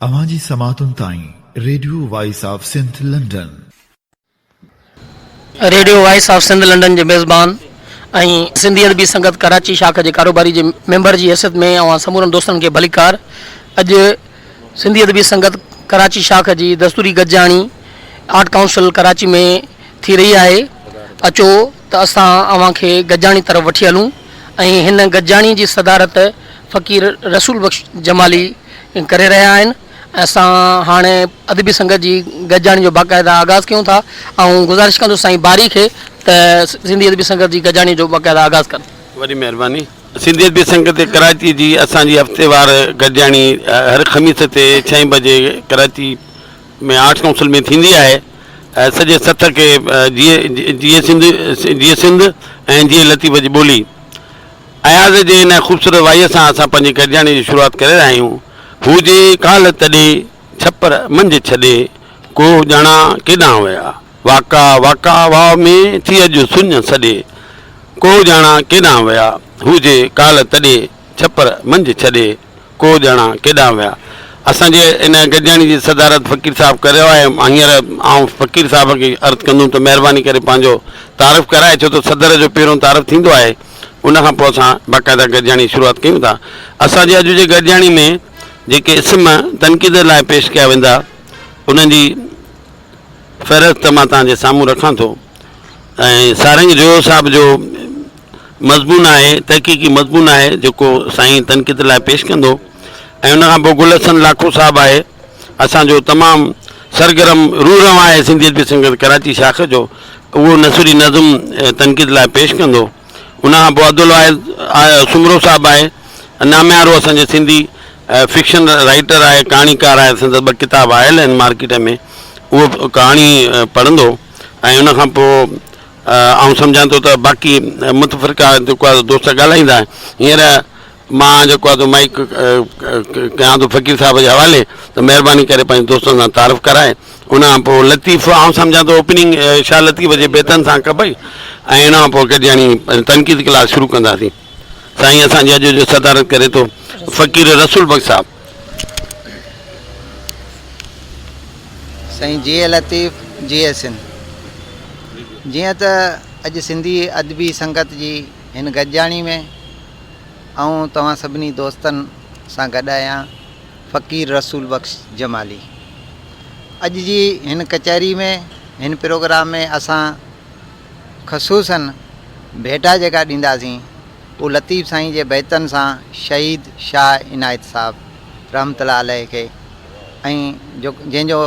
اوهان جي سماعتن تائين radio voice of Sindh London. Radio voice of Sindh London جي ميزبان ۽ سنڌي ادبي سنگت ڪراچي شاخ جي ڪاروباري جي ميمبر جي حيثيت ۾ اوهان سمورن دوستن کي ڀليڪار. اڄ سنڌي ادبي سنگت ڪراچي شاخ جي دستوري گڏجاڻي آرٽ ڪائونسل ڪراچي ۾ ٿي رهي آهي. اچو ته اسان اوهان کي گڏجاڻي طرف وٺي هلون ۽ هن گڏجاڻي جي صدارت فقير رسول بخش جمالي ڪري رهيا آهن ۽ اسان هاڻي ادبي سنگت جي گڏجاڻي جو باقاعده آغاز ڪيون ٿا. آئون گذارش ڪندس سائين باري کي ته سنڌي ادبي سنگت جي گڏجاڻي جو باقاعده آغاز ڪن. وڏي مهرباني. سنڌي ادبي سنگت ڪراچي جي اسان جي هفتيوار گڏجاڻي هر خميس تي ڇهين بجي ڪراچي ۾ آرٽس ڪائونسل ۾ ٿيندي آهي. سڄي سٿ کي جيئي سنڌ جيئي سنڌ ۽ جيئي لطيف جي ٻولي. اياز جي ان خوبصورت وائيء سان اسان پنهنجي گڏجاڻيء جي شروعات ڪري رهيا آهيون. هو جي ڪالهه تڏي، ڇپر منجهه ڇڏي، ڪو ڄاڻان ڪيڏانهن ويا. واڪا واڪا واء ۾، ٿي اڄ سڃ سڏي، ڪو ڄاڻان ڪيڏانهن ويا. هو جي ڪالهه تڏي، ڇپر منجهه ڇڏي. ڪو ڄاڻان ڪيڏانهن ويا. اسان جي ان گڏجاڻي جي صدارت فقير صاحب ڪريو آهي. هينئر آئون فقير صاحب کي عرض ڪندم ته مهرباني ڪري پنهنجو تعارف ڪرائي ڇو ته صدر جو پهريون تعارف ٿيندو آهي ان کان پوء اسان باقاعده گڏجاڻي جي شروعات ڪيون ٿا. اسان جي اڄ جي گڏجاڻي ۾ جيڪي اسم تنقيد لاء پيش ڪيا ويندا انهن جي فهرست مان توهان جي سامهون رکان ٿو ۽ سارنگ جويو صاحب جو مضمون آهي، تحقيقي مضمون آهي جيڪو سائين تنقيد لاء پيش ڪندو ۽ ان کان پوء گل حسن لاکو صاحب آهي اسان جو تمام سرگرم روح روان آهي سنڌي ادبي سنگت ڪراچي شاخ جو اهو نثري نظم تنقيد لاء پيش ڪندو ان کان پوء عبدالواحد سومرو صاحب آهي ناميارو اسان جي سنڌي فڪشن رائيٽر آهي ڪهاڻيڪار آهي سندس ٻه ڪتاب آيل آهن مارڪيٽ ۾ اهو ڪهاڻي پڙهندو ۽ ان کان پوء آئون سمجهان ٿو ته باقي متفرقه جيڪو آهي دوست ڳالهائيندا هينئر مان جيڪو آهي مائيڪ ڪيان ٿو فقير صاحب جي حوالي ته مهرباني ڪري پنهنجي دوستن سان تعارف ڪرائي ان کان پوء لطيف آئون سمجهان ٿو اوپننگ شاهه لطيف جي بيتن سان ڪبئي ۽ ان کان پوء گڏجاڻي تنقيد ڪلاس شروع ڪنداسين سائين اسان جي اڄ جو صدارت ڪري ٿو فقير رسول بخش صاحب. سائين جيئي لطيف جيئي سنڌ. جيئن ته اڄ سنڌي ادبي سنگت جي هن گڏجاڻي ۾ آئون توهان سڀني دوستن سان گڏ آهيان فقير رسول بخش جمالي. اڄ جي هن ڪچهري ۾ هن پروگرام ۾ اسان خصوصاً ڀيٽا جيڪا ڏينداسين اهو لطيف سائين جي بيتن سان شهيد شاهه عنايت صاحب رحمة الله عليه کي ۽ جو جنهن جو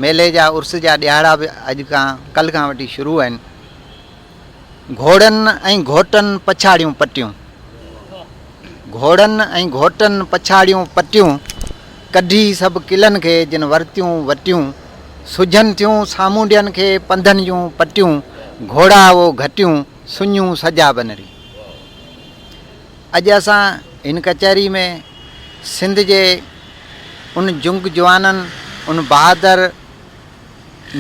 ميلي جا عرس جا ڏهاڙا به اڄ کان ڪلهه کان وٺي شروع آهن. گهوڙن ۽ گهوٽن پڇاڙيون پٽيون. گهوڙن ۽ گهوٽن پڇاڙيون پٽيون، ڪڍي سڀ قلعن کي جن ورتيون وٽيون، سجهن ٿيون سامونڊين کي پنڌن جون پٽيون، گهوڙا اهو گهٽيون، سڃيون سجا بنري. اڄ اسان هن ڪچهري ۾ سنڌ جي ان جنگ جوانن، ان بهادر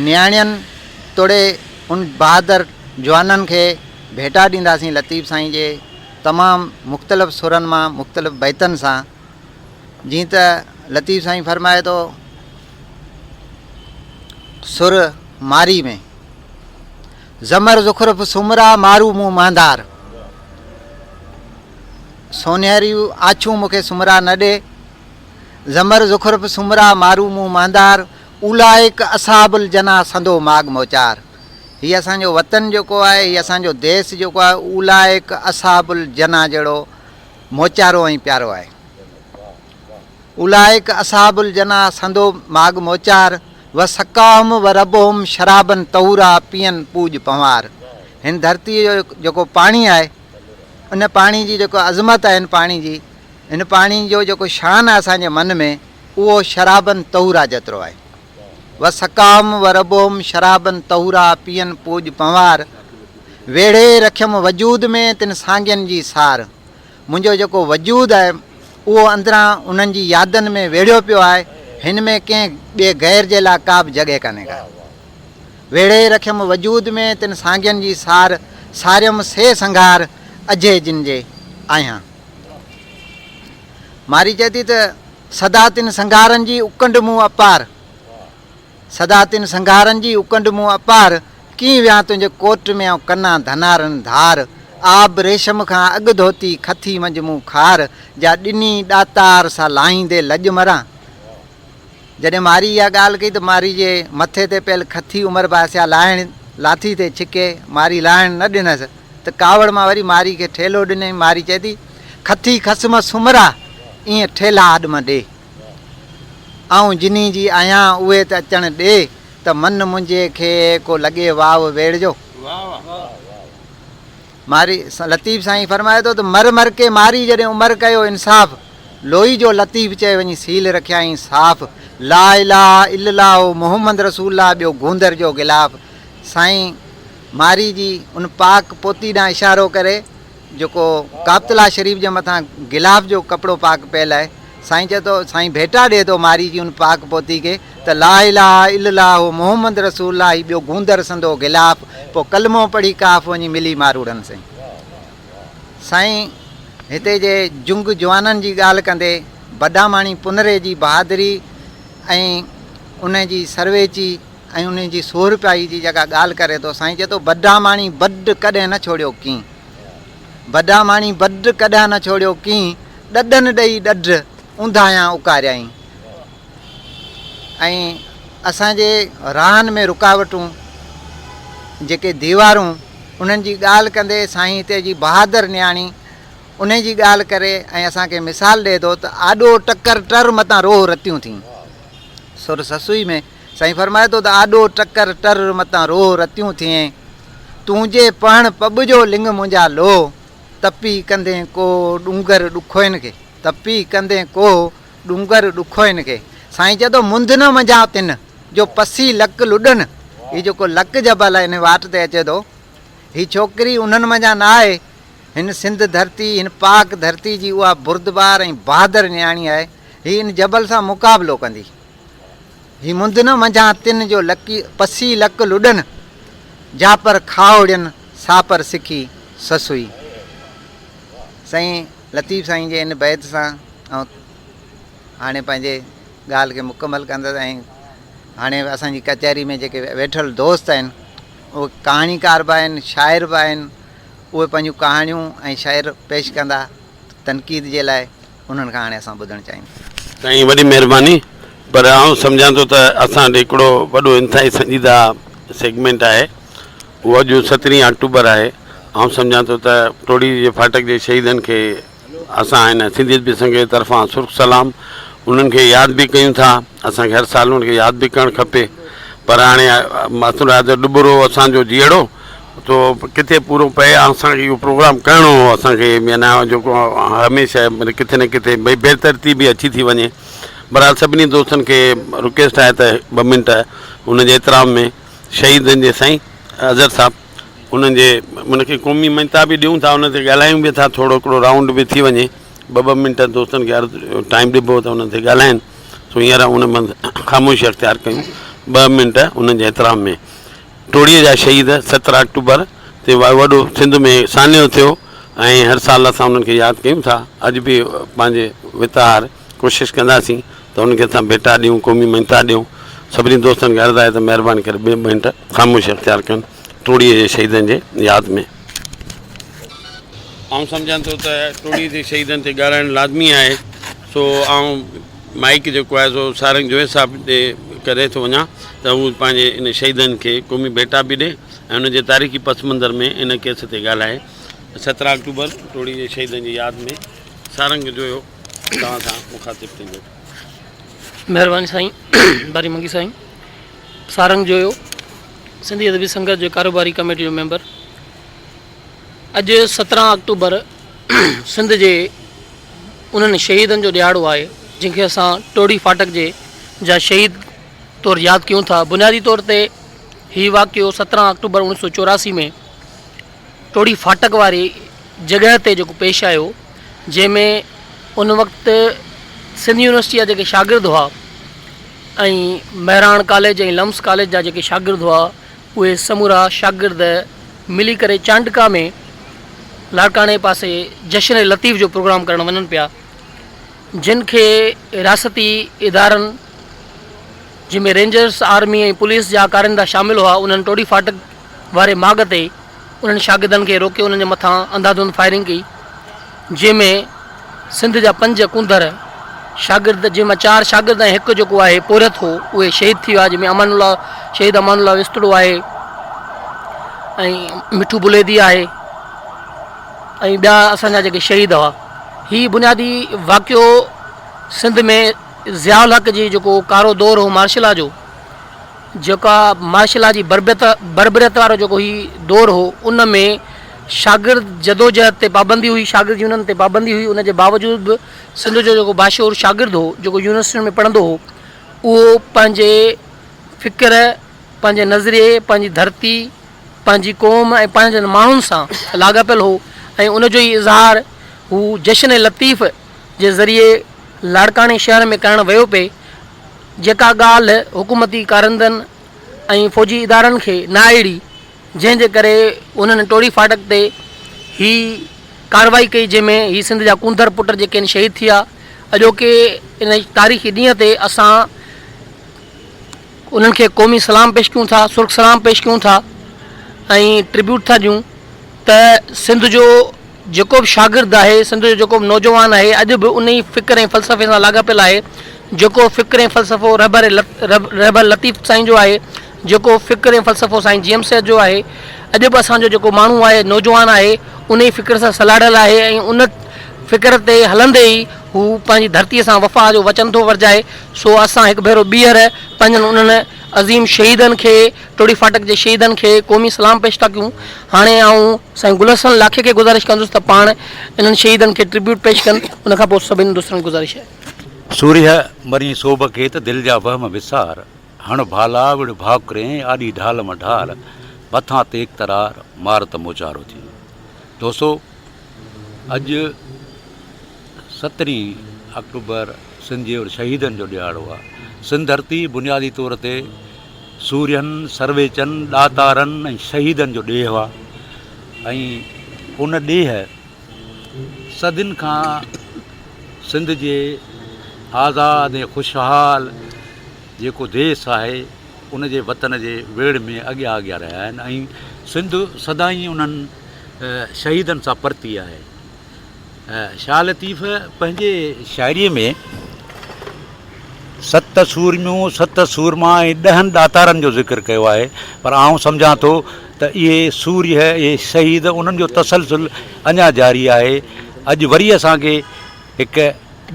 نياڻين توڙي ان بهادر جوانن کي ڀيٽا ڏينداسين لطيف سائين جي تمام مختلف سرن مان مختلف بيتن سان جيئن ته لطيف سائين فرمائي ٿو سر ماري ۾ زمر زخرف سومرا مارو مون مهندار سونهريون آڇون مون کي سومرا نه ڏي زمر زخرف سومرا مارو مون مهندار اولئک اصحاب الجنه سندو ماڳ موچار. هي اسان جو وطن جيڪو آهي، هي اسان جو ديس جيڪو آهي، اولئک اصحاب الجنه جهڙو موچارو ۽ پيارو آهي. اولئک اصحاب الجنه سندو ماڳ موچار، و سقاهم و ربهم شرابا طهورا پيئن پوڄ پنهوار. هن ڌرتيء جو جيڪو پاڻي آهي، ان پاڻي جي جيڪو عظمت آهي، هن پاڻي جي، هن پاڻي جو جيڪو شان آهي اسان جي من ۾، اهو شرابن طهورا جيترو آهي. و سقاهم و ربهم شرابا طهورا پيئن پوڄ پنهوار، ويڙهي رکيم وجود ۾ تن سانگين جي سار. منهنجو جيڪو وجود آهي اهو اندران انهن جي يادن ۾ ويڙهيو پيو آهي، هن ۾ ڪنهن ٻئي غير جي لاء ڪا به جڳهه ڪانهي ڪا. ويڙهي رکيم وجود ۾ تن سانگين جي سار، ساريم سي سنگهار، اجهي جن جي آهيان. مارئي چئي ٿي ته. سدا تن سنگهارن جي اڪنڊ مون اپار. سدا تن سنگهارن جي اڪنڊ مون اپار، ڪيئن ويهان تنهنجي ڪوٽ ۾ آئون ڪنان ڌنارن ڌار. آب ريشم کان اڳ ڌوتي کٿي منجهه مون خار، جا ڏني ڏاتار سا لاهيندي لڄ مران. جڏهن مارئي اها ڳالهه ڪئي ته مارئي جي مٿي تي پيل کٿي عمر باسيا لاهڻ لاٿي تي ڇڪي، مارئي لاهڻ نه ڏنس ته ڪاوڙ مان وري مارئي کي ٺيلهو ڏنائين، مارئي چئي ٿي، کٿي کس م سومرا، ائين ٺيلها اڏ م ڏي. آئون جني جي آهيان اهي ته اچڻ ڏي ته من منهنجي کي ڪو لڳي واء ويڙ جو. مارئي، لطيف سائين فرمائي ٿو ته مر مر ڪي مارئي جڏهن عمر ڪيو انصاف، لوئي جو لطيف چئي وڃي سيل رکيائين صاف، لا اله الا الله محمد رسول الله ٻيو گوندر جو غلاف. سائين مارئي جي ان پاڪ پوتي ڏانهن اشارو ڪري جيڪو ڪعبة الله شريف جي مٿان غلاف جو ڪپڙو پاڪ پيل آهي، سائين چئي ٿو، سائين ڀيٽا ڏئي ٿو مارئي جي ان پاڪ پوتي کي ته لا اله الا الله محمد رسول الله هي ٻيو گوندر سندو غلاف، پوء ڪلمو پڙهي ڪاف وڃي ملي ماروئڙن سين. سائين هتي جي جنگ جوانن جي ڳالهه ڪندي بڊاماڻي پنري جي بهادري ۽ ان جي سرويچي ۽ ان جي سورهپائي جي جيڪا ڳالهه ڪري ٿو، سائين چئي ٿو بڊاماڻي بڊ ڪڏهن نه ڇوڙيو ڪين. بڊاماڻي بڊ ڪڏهن نه ڇوڙيو ڪين، ڏڏن ڏئي ڏڍ اونڌايان اڪاريائين. ۽ اسان جي راهن ۾ رڪاوٽون جيڪي ديوارون انهن جي ڳالهه ڪندي سائين هتي جي بهادر نياڻي انهي جي ڳالهه ڪري ۽ اسان کي مثال ڏئي ٿو ته آڏو ٽڪر ٽر متان روهه رتيون ٿين. سر سسئي ۾ سائين فرمائي ٿو ته آڏو ٽڪر ٽر متان روهه رتيون ٿئين، تون جي پهڻ پٻ جو لڱ منهنجا لوهه، تپي ڪندين ڪوهه ڏونگر ڏکوئين کي، تپي ڪندين ڪوهه ڏونگر ڏکوئين کي. سائين چئي ٿو منڌ نه منجهان تن، جو پسي لڪ لڏن، هي جيڪو لڪ جبل آهي ان واٽ تي اچي ٿو، هي ڇوڪري انهن منجهان نه آهي، هن سنڌ ڌرتي، هن پاڪ ڌرتي جي اها بردبار ۽ بهادر نياڻي آهي، هي ان جبل سان مقابلو ڪندي. هي منڌ نه منجهان تن جو لڪي پسي لڪ لڏن، جا پر کاهوڙين سا پر سکي سسئي. سائين لطيف سائين جي ان بيت سان آئون هاڻي پنهنجي ڳالهه کي مڪمل ڪندس ۽ هاڻي اسان جي ڪچهري ۾ جيڪي ويٺل دوست آهن اهي ڪهاڻيڪار به آهن شاعر به آهن اهي پنهنجون ڪهاڻيون ۽ شعر پيش ڪندا تنقيد جي لاء انهن کان هاڻي اسان ٻڌڻ چاهينداسين. سائين وڏي مهرباني پر آئون سمجهان ٿو ته اسان ڏي هڪڙو وڏو انتهائي سنجيده سيگمينٽ آهي اهو اڄ سترهين آڪٽوبر آهي آئون سمجهان ٿو ته ٽوڙي جي ڦاٽڪ جي شهيدن کي اسان هن سنڌي ادبي سنگت جي طرفان سرخ سلام انهن کي ياد به ڪيون ٿا اسان کي هر سال انهن کي ياد به ڪرڻ کپي پر هاڻي مسئلو آهي ته ڏٻرو اسان جو جيئڙو تو ڪٿي پورو پئي اسان کي اهو پروگرام ڪرڻو هو اسان کي معنيٰ جيڪو هميشه ڪٿي نه ڪٿي ڀئي بي ترتيبي اچي ٿي وڃي بهرحال سڀني دوستن کي رڪويسٽ آهي ته ٻه منٽ ان جي احترام ۾ شهيدن جي سائين اظهر صاحب انهن جي ان کي قومي مڃتا به ڏيون ٿا ان تي ڳالهايون به ٿا ٿورو هڪڙو رائونڊ به ٿي وڃي ٻه ٻه منٽ دوستن کي عرض ٽائيم ڏبو ته انهن تي ڳالهائين سو هينئر ان منڌ خاموشي اختيار ڪيون ٻه منٽ انهن جي احترام ۾ ٽوڙي جا شهيد 17 آڪٽوبر تي وڏو سنڌ ۾ سانحو ٿيو ۽ هر سال اسان انهن کي ياد ڪيون ٿا اڄ به پنهنجي وتار ڪوشش ڪنداسين ته انهن کي اسان ڀيٽا ڏيون قومي مڃتا ڏيون سڀني دوستن کي عرض آهي ته مهرباني ڪري ٻه منٽ خاموشي اختيار ڪن ٽوڙي جي شهيدن جي ياد ۾. آئون سمجهان ٿو ته ٽوڙي جي شهيدن تي ڳالهائڻ لازمي آهي سو آئون مائيڪ جيڪو آهي سو سارنگ جويي صاحب ڏي ڪري ٿو وڃان ته هو پنهنجي ان شهيدن کي قومي ڀيٽا به ڏي ۽ ان جي تاريخي پس منظر ۾ ان ڪيس تي ڳالهائي 17 آڪٽوبر ٽوڙي جي شهيدن جي ياد ۾ سارنگ جويو توهان سان مخاطب ٿيندو. مهرباني سائين باري منگي سائين سارنگ جويو سنڌي ادبي سنگت جي ڪاروباري ڪميٽي جو ميمبر اڄ 17 آڪٽوبر سنڌ جي انهن شهيدن جو ڏهاڙو آهي جن کي اسان ٽوڙي ڦاٽڪ جي جا شهيد طور ياد ڪيون ٿا بنيادي طور تي هي واقعو 17 آڪٽوبر 1984 ۾ ٽوڙي ڦاٽڪ واري جڳهه تي جيڪو پيش آيو جنهن ۾ ان وقت سنڌ يونيورسٽي جا جيڪي شاگرد هئا ۽ مهراڻ ڪاليج ۽ لمس ڪاليج جا جيڪي شاگرد هئا اهي سمورا شاگرد ملي ڪري چانڊڪا ۾ لاڙڪاڻي پاسي جشن لطيف جو پروگرام ڪرڻ وڃن پيا. جن کي رياستي ادارن جن ۾ رينجرز، آرمي ۽ پوليس جا ڪارندا شامل هئا انهن ٽوڙي ڦاٽڪ واري ماڳ تي انهن شاگردن کي روڪي انهن جي مٿان انڌاڌنڌ فائرنگ ڪئي جنهن ۾ سنڌ جا پنج ڪونڌر شاگرد جنهن مان چار شاگرد ۽ هڪ جيڪو آهي پورهيت هو اهي شهيد ٿي ويا جنهن ۾ امان الله شهيد امان الله وسطڙو آهي ۽ مٺو بليدي آهي ۽ ٻيا اسان جا جيڪي شهيد هئا هي بنيادي واقعو سنڌ ۾ ضياء الحق جي جيڪو ڪارو دور هو مارشلا جو جيڪا مارشلا جي بربريت بربريت وارو جيڪو هي دور هو ان ۾ شاگرد جدوجهد تي پابندي هئي شاگرد يونين تي پابندي هئي ان جي باوجود به سنڌ جو جيڪو باشعور شاگرد هو جيڪو يونيورسٽين ۾ پڙهندو هو اهو پنهنجي فڪر پنهنجي نظريي پنهنجي ڌرتي پنهنجي قوم ۽ پنهنجن ماڻهن سان لاڳاپيل هو ۽ ان جو ئي اظهار هو جشن لطيف جي ذريعي لاڙڪاڻي شهر ۾ ڪرڻ ويو پئي جيڪا ڳالهه حڪومتي ڪارندن ۽ فوجي ادارن کي نه آئڙي جنهن جي ڪري انهن ٽوڙي ڦاٽڪ تي هي ڪارروائي ڪئي جنهن ۾ هي سنڌ جا ڪونڌر پٽ جيڪي آهن شهيد ٿي ويا اڄوڪي ان تاريخي ڏينهن تي اسان انهن کي قومي سلام پيش ڪيون ٿا سرخ سلام پيش ڪيون ٿا ۽ ٽربيوٽ ٿا ڏيون ته سنڌ جو جيڪو به شاگرد آهي سنڌ جو جيڪو به نوجوان آهي اڄ به ان ئي فڪر ۽ فلسفي سان لاڳاپيل آهي جيڪو فڪر ۽ فلسفو رهبر رهبر لطيف سائين جو آهي جيڪو فڪر ۽ فلسفو سائين جي ايم سيد جو آهي اڄ به اسان جو جيڪو ماڻهو آهي نوجوان آهي ان ئي فڪر سان سلهاڙيل آهي ۽ ان فڪر تي هلندي ئي هو پنهنجي ڌرتيء سان وفا جو وچن ٿو ورجائي سو اسان هڪ ڀيرو ٻيهر پنهنجن انهن عظيم شهيدن کي ٽوڙي ڦاٽڪ جي شهيدن کي قومي سلام پيش ٿا ڪيون هاڻي آئون سائين گل حسن لاکي کي گذارش ڪندس ته پاڻ انهن شهيدن کي ٽربيوٽ پيش ڪن ان کان پوء سڀني دوستن کي گذارش آهي. سورهيه مرين سوڀ کي ته دل جا وهم وسار، هڻ ڀالا وڙ ڀاڪرين آڏي ڍال م ڍال، مٿان تيغ ترار مار ته موچارو ٿئين. دوستو اڄ سترهين آڪٽوبر سنڌ جي شهيدن جو ڏهاڙو آهي. سنڌ ڌرتي بنيادي طور تي سورهين، سرويچن، ڏاتارن ۽ شهيدن جو ڏيهه آهي ۽ ان ڏيهه صدين کان سنڌ جي آزاد ۽ خوشحال جيڪو ديس آهي ان جي وطن جي ويڙهه ۾ اڳيان اڳيان رهيا آهن ۽ سنڌ سدائين انهن شهيدن سان پرتي آهي. شاهه لطيف پنهنجي شاعريء ۾ ست سورميون، ست سورما ۽ ڏهن ڏاتارن جو ذڪر ڪيو آهي، پر آئون سمجهان ٿو ته اهي سورهيه، اهي شهيد، انهن جو تسلسل اڃا جاري آهي. اڄ وري اسان کي هڪ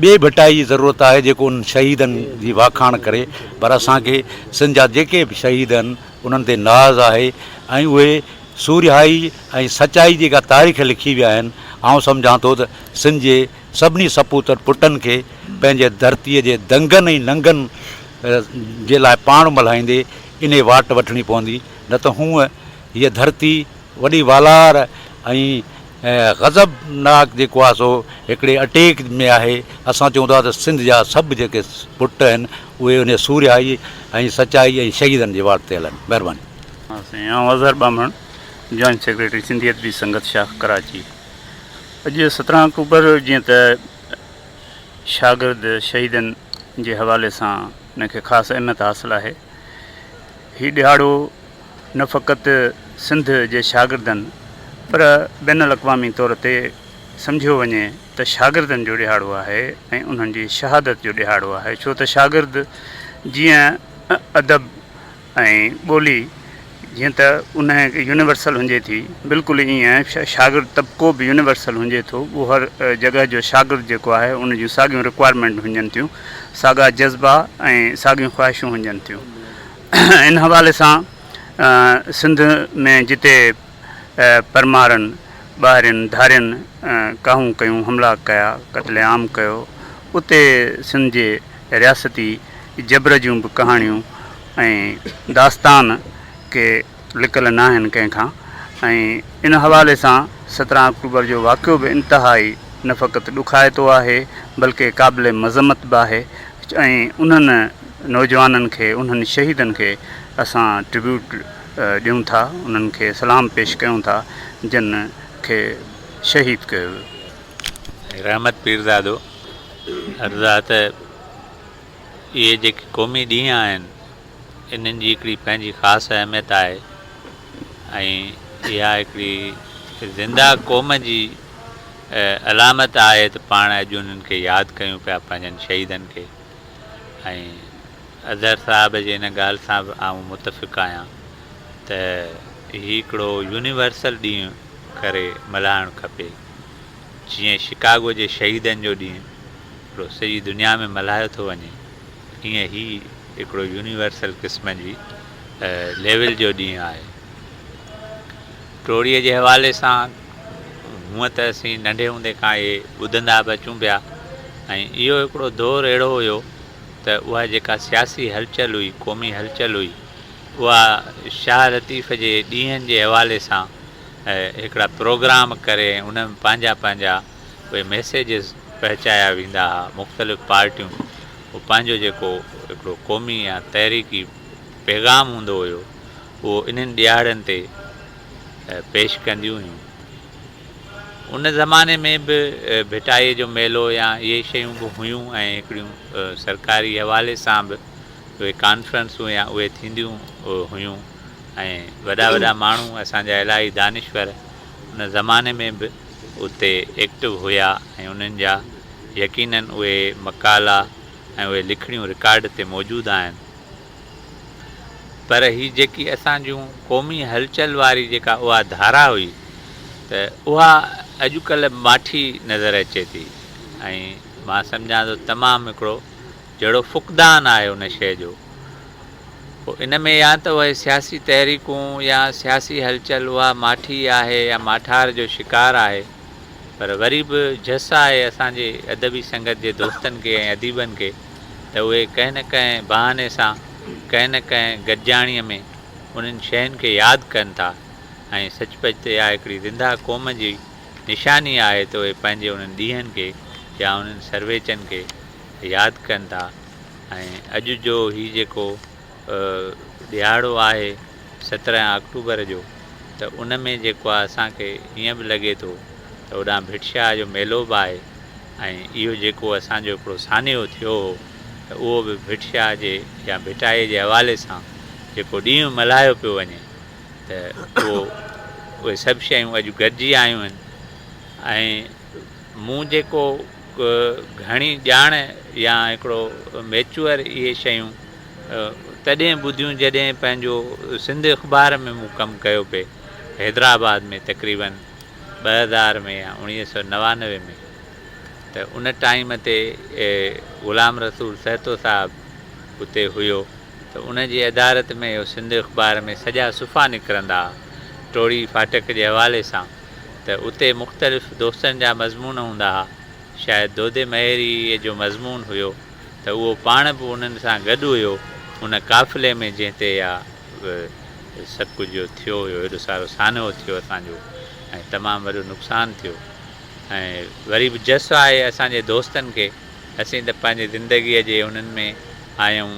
ٻئي ڀٽائي جي ضرورت آهي، جيڪو انهن شهيدن جي واکاڻ ڪري، پر اسان کي سنڌ جا جيڪي به شهيد آهن، انهن تي ناز آهي ۽ اهي سورهيائي ۽ سچائي جي جيڪا تاريخ لکي ويا آهن، آئون سمجهان ٿو ته سنڌ جي سڀني سپوتن پٽن کي پنهنجي ڌرتيء جي دنگن ۽ ننگن جي لاء پاڻ ملهائيندي انهي واٽ وٺڻي پوندي، نه ته هونء هيء ڌرتي وڏي والار ۽ غضب ناڪ جيڪو آهي سو هڪڙي اٽيڪ ۾ آهي. اسان چئون ٿا ته سنڌ جا سڀ جيڪي پٽ آهن اهي انهي سورهيائي ۽ سچائي ۽ شهيدن جي واٽ تي هلن. مهرباني. ها سائين آئون اظهر ٻانڀڻ جوائنٽ سيڪريٽري سنڌي ادبي سنگت شاخ ڪراچي اڄ 17 آڪٽوبر جيئن ته شاگرد شهيدن جي حوالي سان ان کي خاص اهميت حاصل آهي هي ڏهاڙو نه فقط سنڌ جي شاگردن پر بين الاقوامي طور تي سمجهيو وڃي ته شاگردن جو ڏهاڙو آهي ۽ انهن جي شهادت جو ڏهاڙو آهي ڇو ته شاگرد جيئن ادب ۽ ٻولي جيئن ته ان يونيورسل هجي ٿي بلڪل ائين شاگرد طبقو به يونيورسل هجي ٿو اهو هر جڳهه جو شاگرد جيڪو آهي ان جون ساڳيون رڪوائرمينٽ هجن ٿيون ساڳا جذبا ۽ ساڳيون خواهشون هجن ٿيون ان حوالي سان سنڌ ۾ جتي پرمارن ٻاهرين ڌارين ڪاهون ڪيون حملا ڪيا قتل عام ڪيو اتي سنڌ جي رياستي جبر جون به ڪهاڻيون ۽ داستان ڪي لڪل ناهن ڪنهن کان ۽ ان حوالي سان 17 آڪٽوبر جو واقعو به انتهائي نه فقط ڏکائتو آهي بلڪه قابل مذمت به آهي ۽ انهن نوجوانن کي انهن شهيدن کي اسان ٽربيوٽ ڏيون ٿا انهن کي سلام پيش ڪيون ٿا جن کي شهيد ڪيو ويو. رحمت پيرزادو. عرض آ ته اهي جيڪي قومي ڏينهن آهن انهن جي هڪڙي پنهنجي خاص اهميت آهي ۽ اها هڪڙي زنده قوم جي علامت آهي ته پاڻ اڄ انهن کي ياد ڪيون پيا پنهنجن شهيدن کي ۽ اظهر صاحب جي ان ڳالهه سان به آئون متفق آهيان ته هي هڪڙو يونيورسل ڏينهن ڪري ملهائڻ کپي جيئن شڪاگو جي شهيدن جو ڏينهن هڪڙو سڄي دنيا ۾ ملهايو ٿو وڃي ايئن هي هڪڙو يونيورسل قسم جي ليول جو ڏينهن آهي. ٽوڙي جي حوالي سان هونء ته اسين ننڍي هوندي کان اهي ٻڌندا به اچون پيا ۽ اهو هڪڙو دور اهڙو هيو ته اها جيڪا سياسي هلچل هئي، قومي هلچل هئي، اها شاهه لطيف جي ڏينهن جي حوالي سان هڪڙا پروگرام ڪري ۽ ان ۾ پنهنجا پنهنجا اهي ميسيجز پهچايا ويندا ها، مختلف پارٽيون اهو پنهنجو جيڪو هڪڙو قومي يا تحريڪي پيغام هوندو هيو اهو انهن ڏهاڙن تي پيش ڪنديون هيون. ان زماني ۾ به ڀٽائيء جو ميلو يا اهي شيون به هيون ۽ هڪڙيون سرڪاري حوالي سان به اهي ڪانفرنسون يا اهي ٿينديون هيون ۽ وڏا وڏا ماڻهو اسان جا الاهي دانشور ان زماني ۾ به اتي ايڪٽو هيا ۽ انهن جا يقينن اهي مقالا ۽ اهي لکڻيون رڪارڊ تي موجود آهن. پر هي جيڪي اسان جون قومي هلچل واري جيڪا اها ڌارا هئي ته اها اڄڪلهه ماٺي نظر اچي ٿي ۽ مان سمجهان ٿو تمام هڪڙو جهڙو فقدان آهي ان شيء جو. پوء ان ۾ يا ته اهي سياسي تحريڪون يا سياسي هلچل اها ماٺي آهي يا ماٺار جو شڪار آهي پر وري به جس آهي اسان جي ادبي سنگت جي دوستن کي ۽ اديبن کي ته اهي ڪنهن نه ڪنهن بهاني سان ڪنهن نه ڪنهن گڏجاڻيء ۾ انهن شين کي ياد ڪن ٿا ۽ سچ پچ ته اها هڪڙي زنده قوم جي نشاني آهي ته اهي پنهنجي انهن ڏينهن کي يا انهن سرويچن کي ياد ڪن ٿا ۽ اڄ جو هي جيڪو ڏهاڙو آهي 17 آڪٽوبر جو ته ان ۾ جيڪو آهي اسان کي ائين به لڳي ٿو ته هوڏانهن ڀٽ شاهه جو ميلو به آهي ۽ اهو جيڪو اسان جو هڪڙو سانحو ٿيو هو ته اهو به ڀٽ شاهه جي يا ڀٽائي جي حوالي سان جيڪو ڏينهن ملهايو پيو وڃي ته اهو اهي سڀ شيون اڄ گڏجي آيون آهن ۽ مون جيڪو گهڻي ڄاڻ يا هڪڙو ميچوئر اهي شيون تڏهن ٻڌيون جڏهن پنهنجو سنڌ اخبار ۾ مون ڪم ڪيو پئي حيدرآباد ۾ تقريبن 2000 ۾ يا 1999 ۾ ته ان ٽائيم تي غلام رسول سهتو صاحب اتي هيو ته ان جي ادارت ۾ اهو سنڌ اخبار ۾ سڄا صفحا نڪرندا ها ٽوڙي ڦاٽڪ جي حوالي سان ته اتي مختلف دوستن جا مضمون هوندا ها شايد دودي مهيريء جو مضمون هيو ته اهو پاڻ به انهن سان گڏ هيو ان قافلي ۾ جنهن تي اها سڀ ڪجهه ٿيو هيو ايڏو سارو سانحو ٿيو اسان جو ۽ تمام وڏو نقصان ٿيو ۽ وري به جس آهي اسان جي دوستن کي اسين ته پنهنجي زندگيء جي انهن ۾ آهيون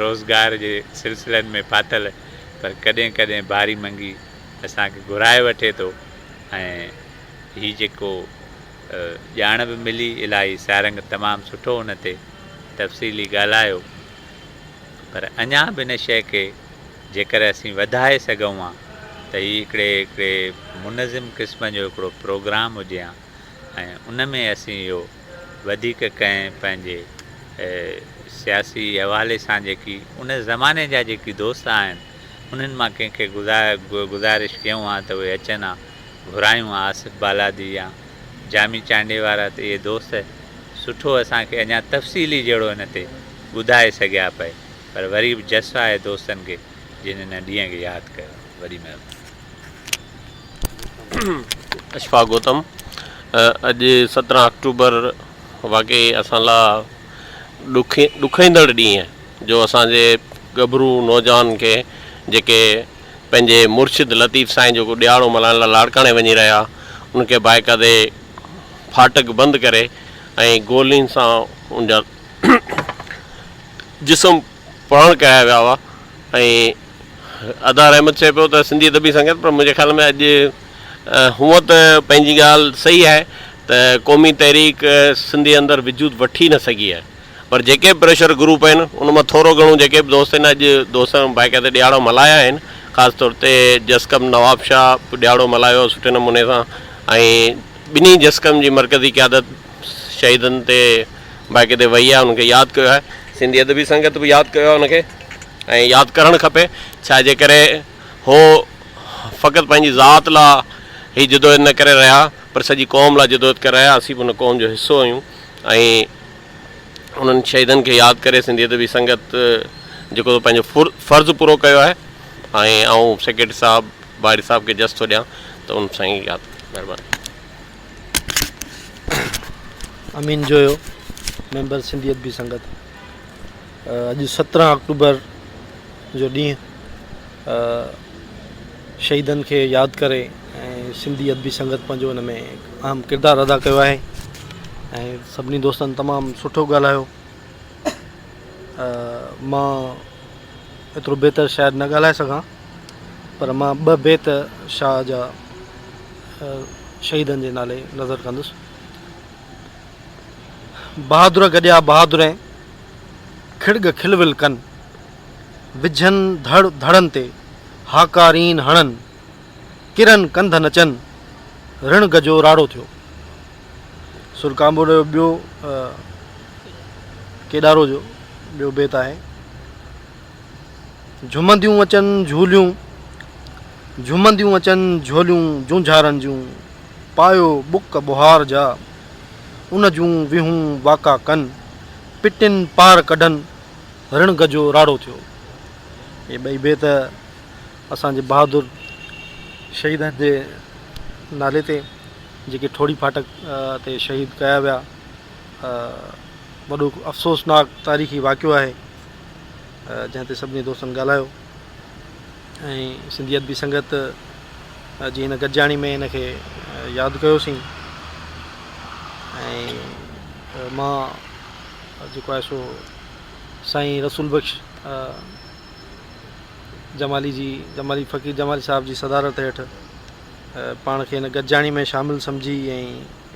روزگار جي سلسلن ۾ ڦاٿل پر ڪڏهن ڪڏهن باري منگي اسان کي گهرائي وٺي ٿو ۽ هي جيڪو ڄاڻ به ملي الاهي سارنگ تمام سٺو ان تي تفصيلي ڳالهايو پر اڃا به ان شيء کي جيڪر اسين وڌائي سگهون ها ته هي هڪڙي هڪڙي منظم قسم جو هڪڙو پروگرام هجي ها ۽ ان ۾ اسين اهو وڌيڪ ڪنهن پنهنجي سياسي حوالي سان جيڪي ان زماني جا جيڪي دوست آهن انهن مان ڪنهن کي گذارش ڪيون ها ته اهي اچن ها گهرايون ها آصف بالادي يا جامي چانڊيي وارا ته اهي دوست سٺو اسان کي اڃا تفصيلي جهڙو ان تي ٻڌائي سگهيا پئي پر وري به جس آهي دوستن کي جن ان ڏينهن کي ياد ڪيو. وڏي مهرباني. اشفاق گوتم، اڄ 17 آڪٽوبر واقعي اسان لا ڏکوئيندڙ ڏينهن جو اسان جي ڳڀرو نوجوانن کي جيڪي پنهنجي مرشد لطيف سائين جو ڏهاڙو ملهائڻ لاء لاڙڪاڻي وڃي رهيا ان کي باقاعدي ڦاٽڪ بند ڪري ۽ گولين سان ان جا جسم پراڻ ڪيا ويا هئا ۽ ادا رحمت چئي پيو ته سنڌي ادبي سنگت پر منهنجي خيال ۾ اڄ هونء ته پنهنجي ڳالهه صحيح آهي ته. ته قومي تحريڪ سنڌي اندر وجود وٺي نه سگهي آهي پر جيڪي به پريشر گروپ آهن ان مان ٿورو گهڻو جيڪي به دوست آهن اڄ دوستن باقاعده ڏهاڙو ملهايا آهن خاص طور تي جسقم نواب شاهه به ڏهاڙو ملهايو آهي سٺي نموني سان ۽ ٻنهي جسقم جي مرڪزي قيادت شهيدن تي باقاعده وئي آهي انهن کي ياد ڪيو آهي سنڌي ادبي سنگت به ياد ڪيو آهي ان کي ۽ ياد ڪرڻ کپي ڇا جي ڪري هو فقط پنهنجي ذات لا هي جدوجهد نه ڪري رهيا پر سڄي قوم لا جدوجهد ڪري رهيا اسين به ان قوم جو حصو آهيون ۽ انهن شهيدن کي ياد ڪري سنڌي ادبي سنگت جيڪو سو پنهنجو فرض پورو ڪيو آهي ۽ آئون سيڪريٽري صاحب باري صاحب کي جس ٿو ڏيان ته ان سان ئي ياد مهرباني. امين جويو ميمبر سنڌي ادبي سنگت اڄ 17 آڪٽوبر جو ڏينهن شهيدن کي ياد ڪري ۽ سنڌي ادبي سنگت پنهنجو ان ۾ اهم ڪردار ادا ڪيو آهي ۽ سڀني دوستن تمام سٺو ڳالهايو مان ايترو بهتر شايد نه ڳالهائي سگهان پر مان ٻه بيت شاهه جا شهيدن جي نالي نظر ڪندس بهادر گڏيا بهادرين کڙڳ کلول ڪن وجهن ڌڙ ڌڙن تي هاڪارين هڻن، ڪرن ڪنڌ نچن، رڻ گجو راڙو ٿيو. سر ڪانڀوڙ جو ٻيو ڪيڏارو جو ٻيو بيت آهي. جهومنديون اچن جهوليون، جهومنديون اچن جهوليون جونجهارن جون، پايو ٻڪ ٻوهار جا، ان جون ويهون واڪا ڪن، پٽين پار ڪڍن، رڻ گجو راڙو ٿيو. اهي ٻئي بيت اسان جي بهادر شهيدن جي نالي تي جيڪي ٺوڙهي ڦاٽڪ تي شهيد ڪيا ويا وڏو افسوسناڪ تاريخي واقعو آهي جنهن تي سڀني دوستن ڳالهايو ۽ سنڌي ادبي سنگت جي هن گڏجاڻي ۾ هن کي ياد ڪيوسين ۽ مان جيڪو آهي سو سائين رسول بخش جمالي جي جمالي فقير جمالي صاحب جي صدارت هيٺ پاڻ کي هن گڏجاڻي ۾ شامل سمجهي ۽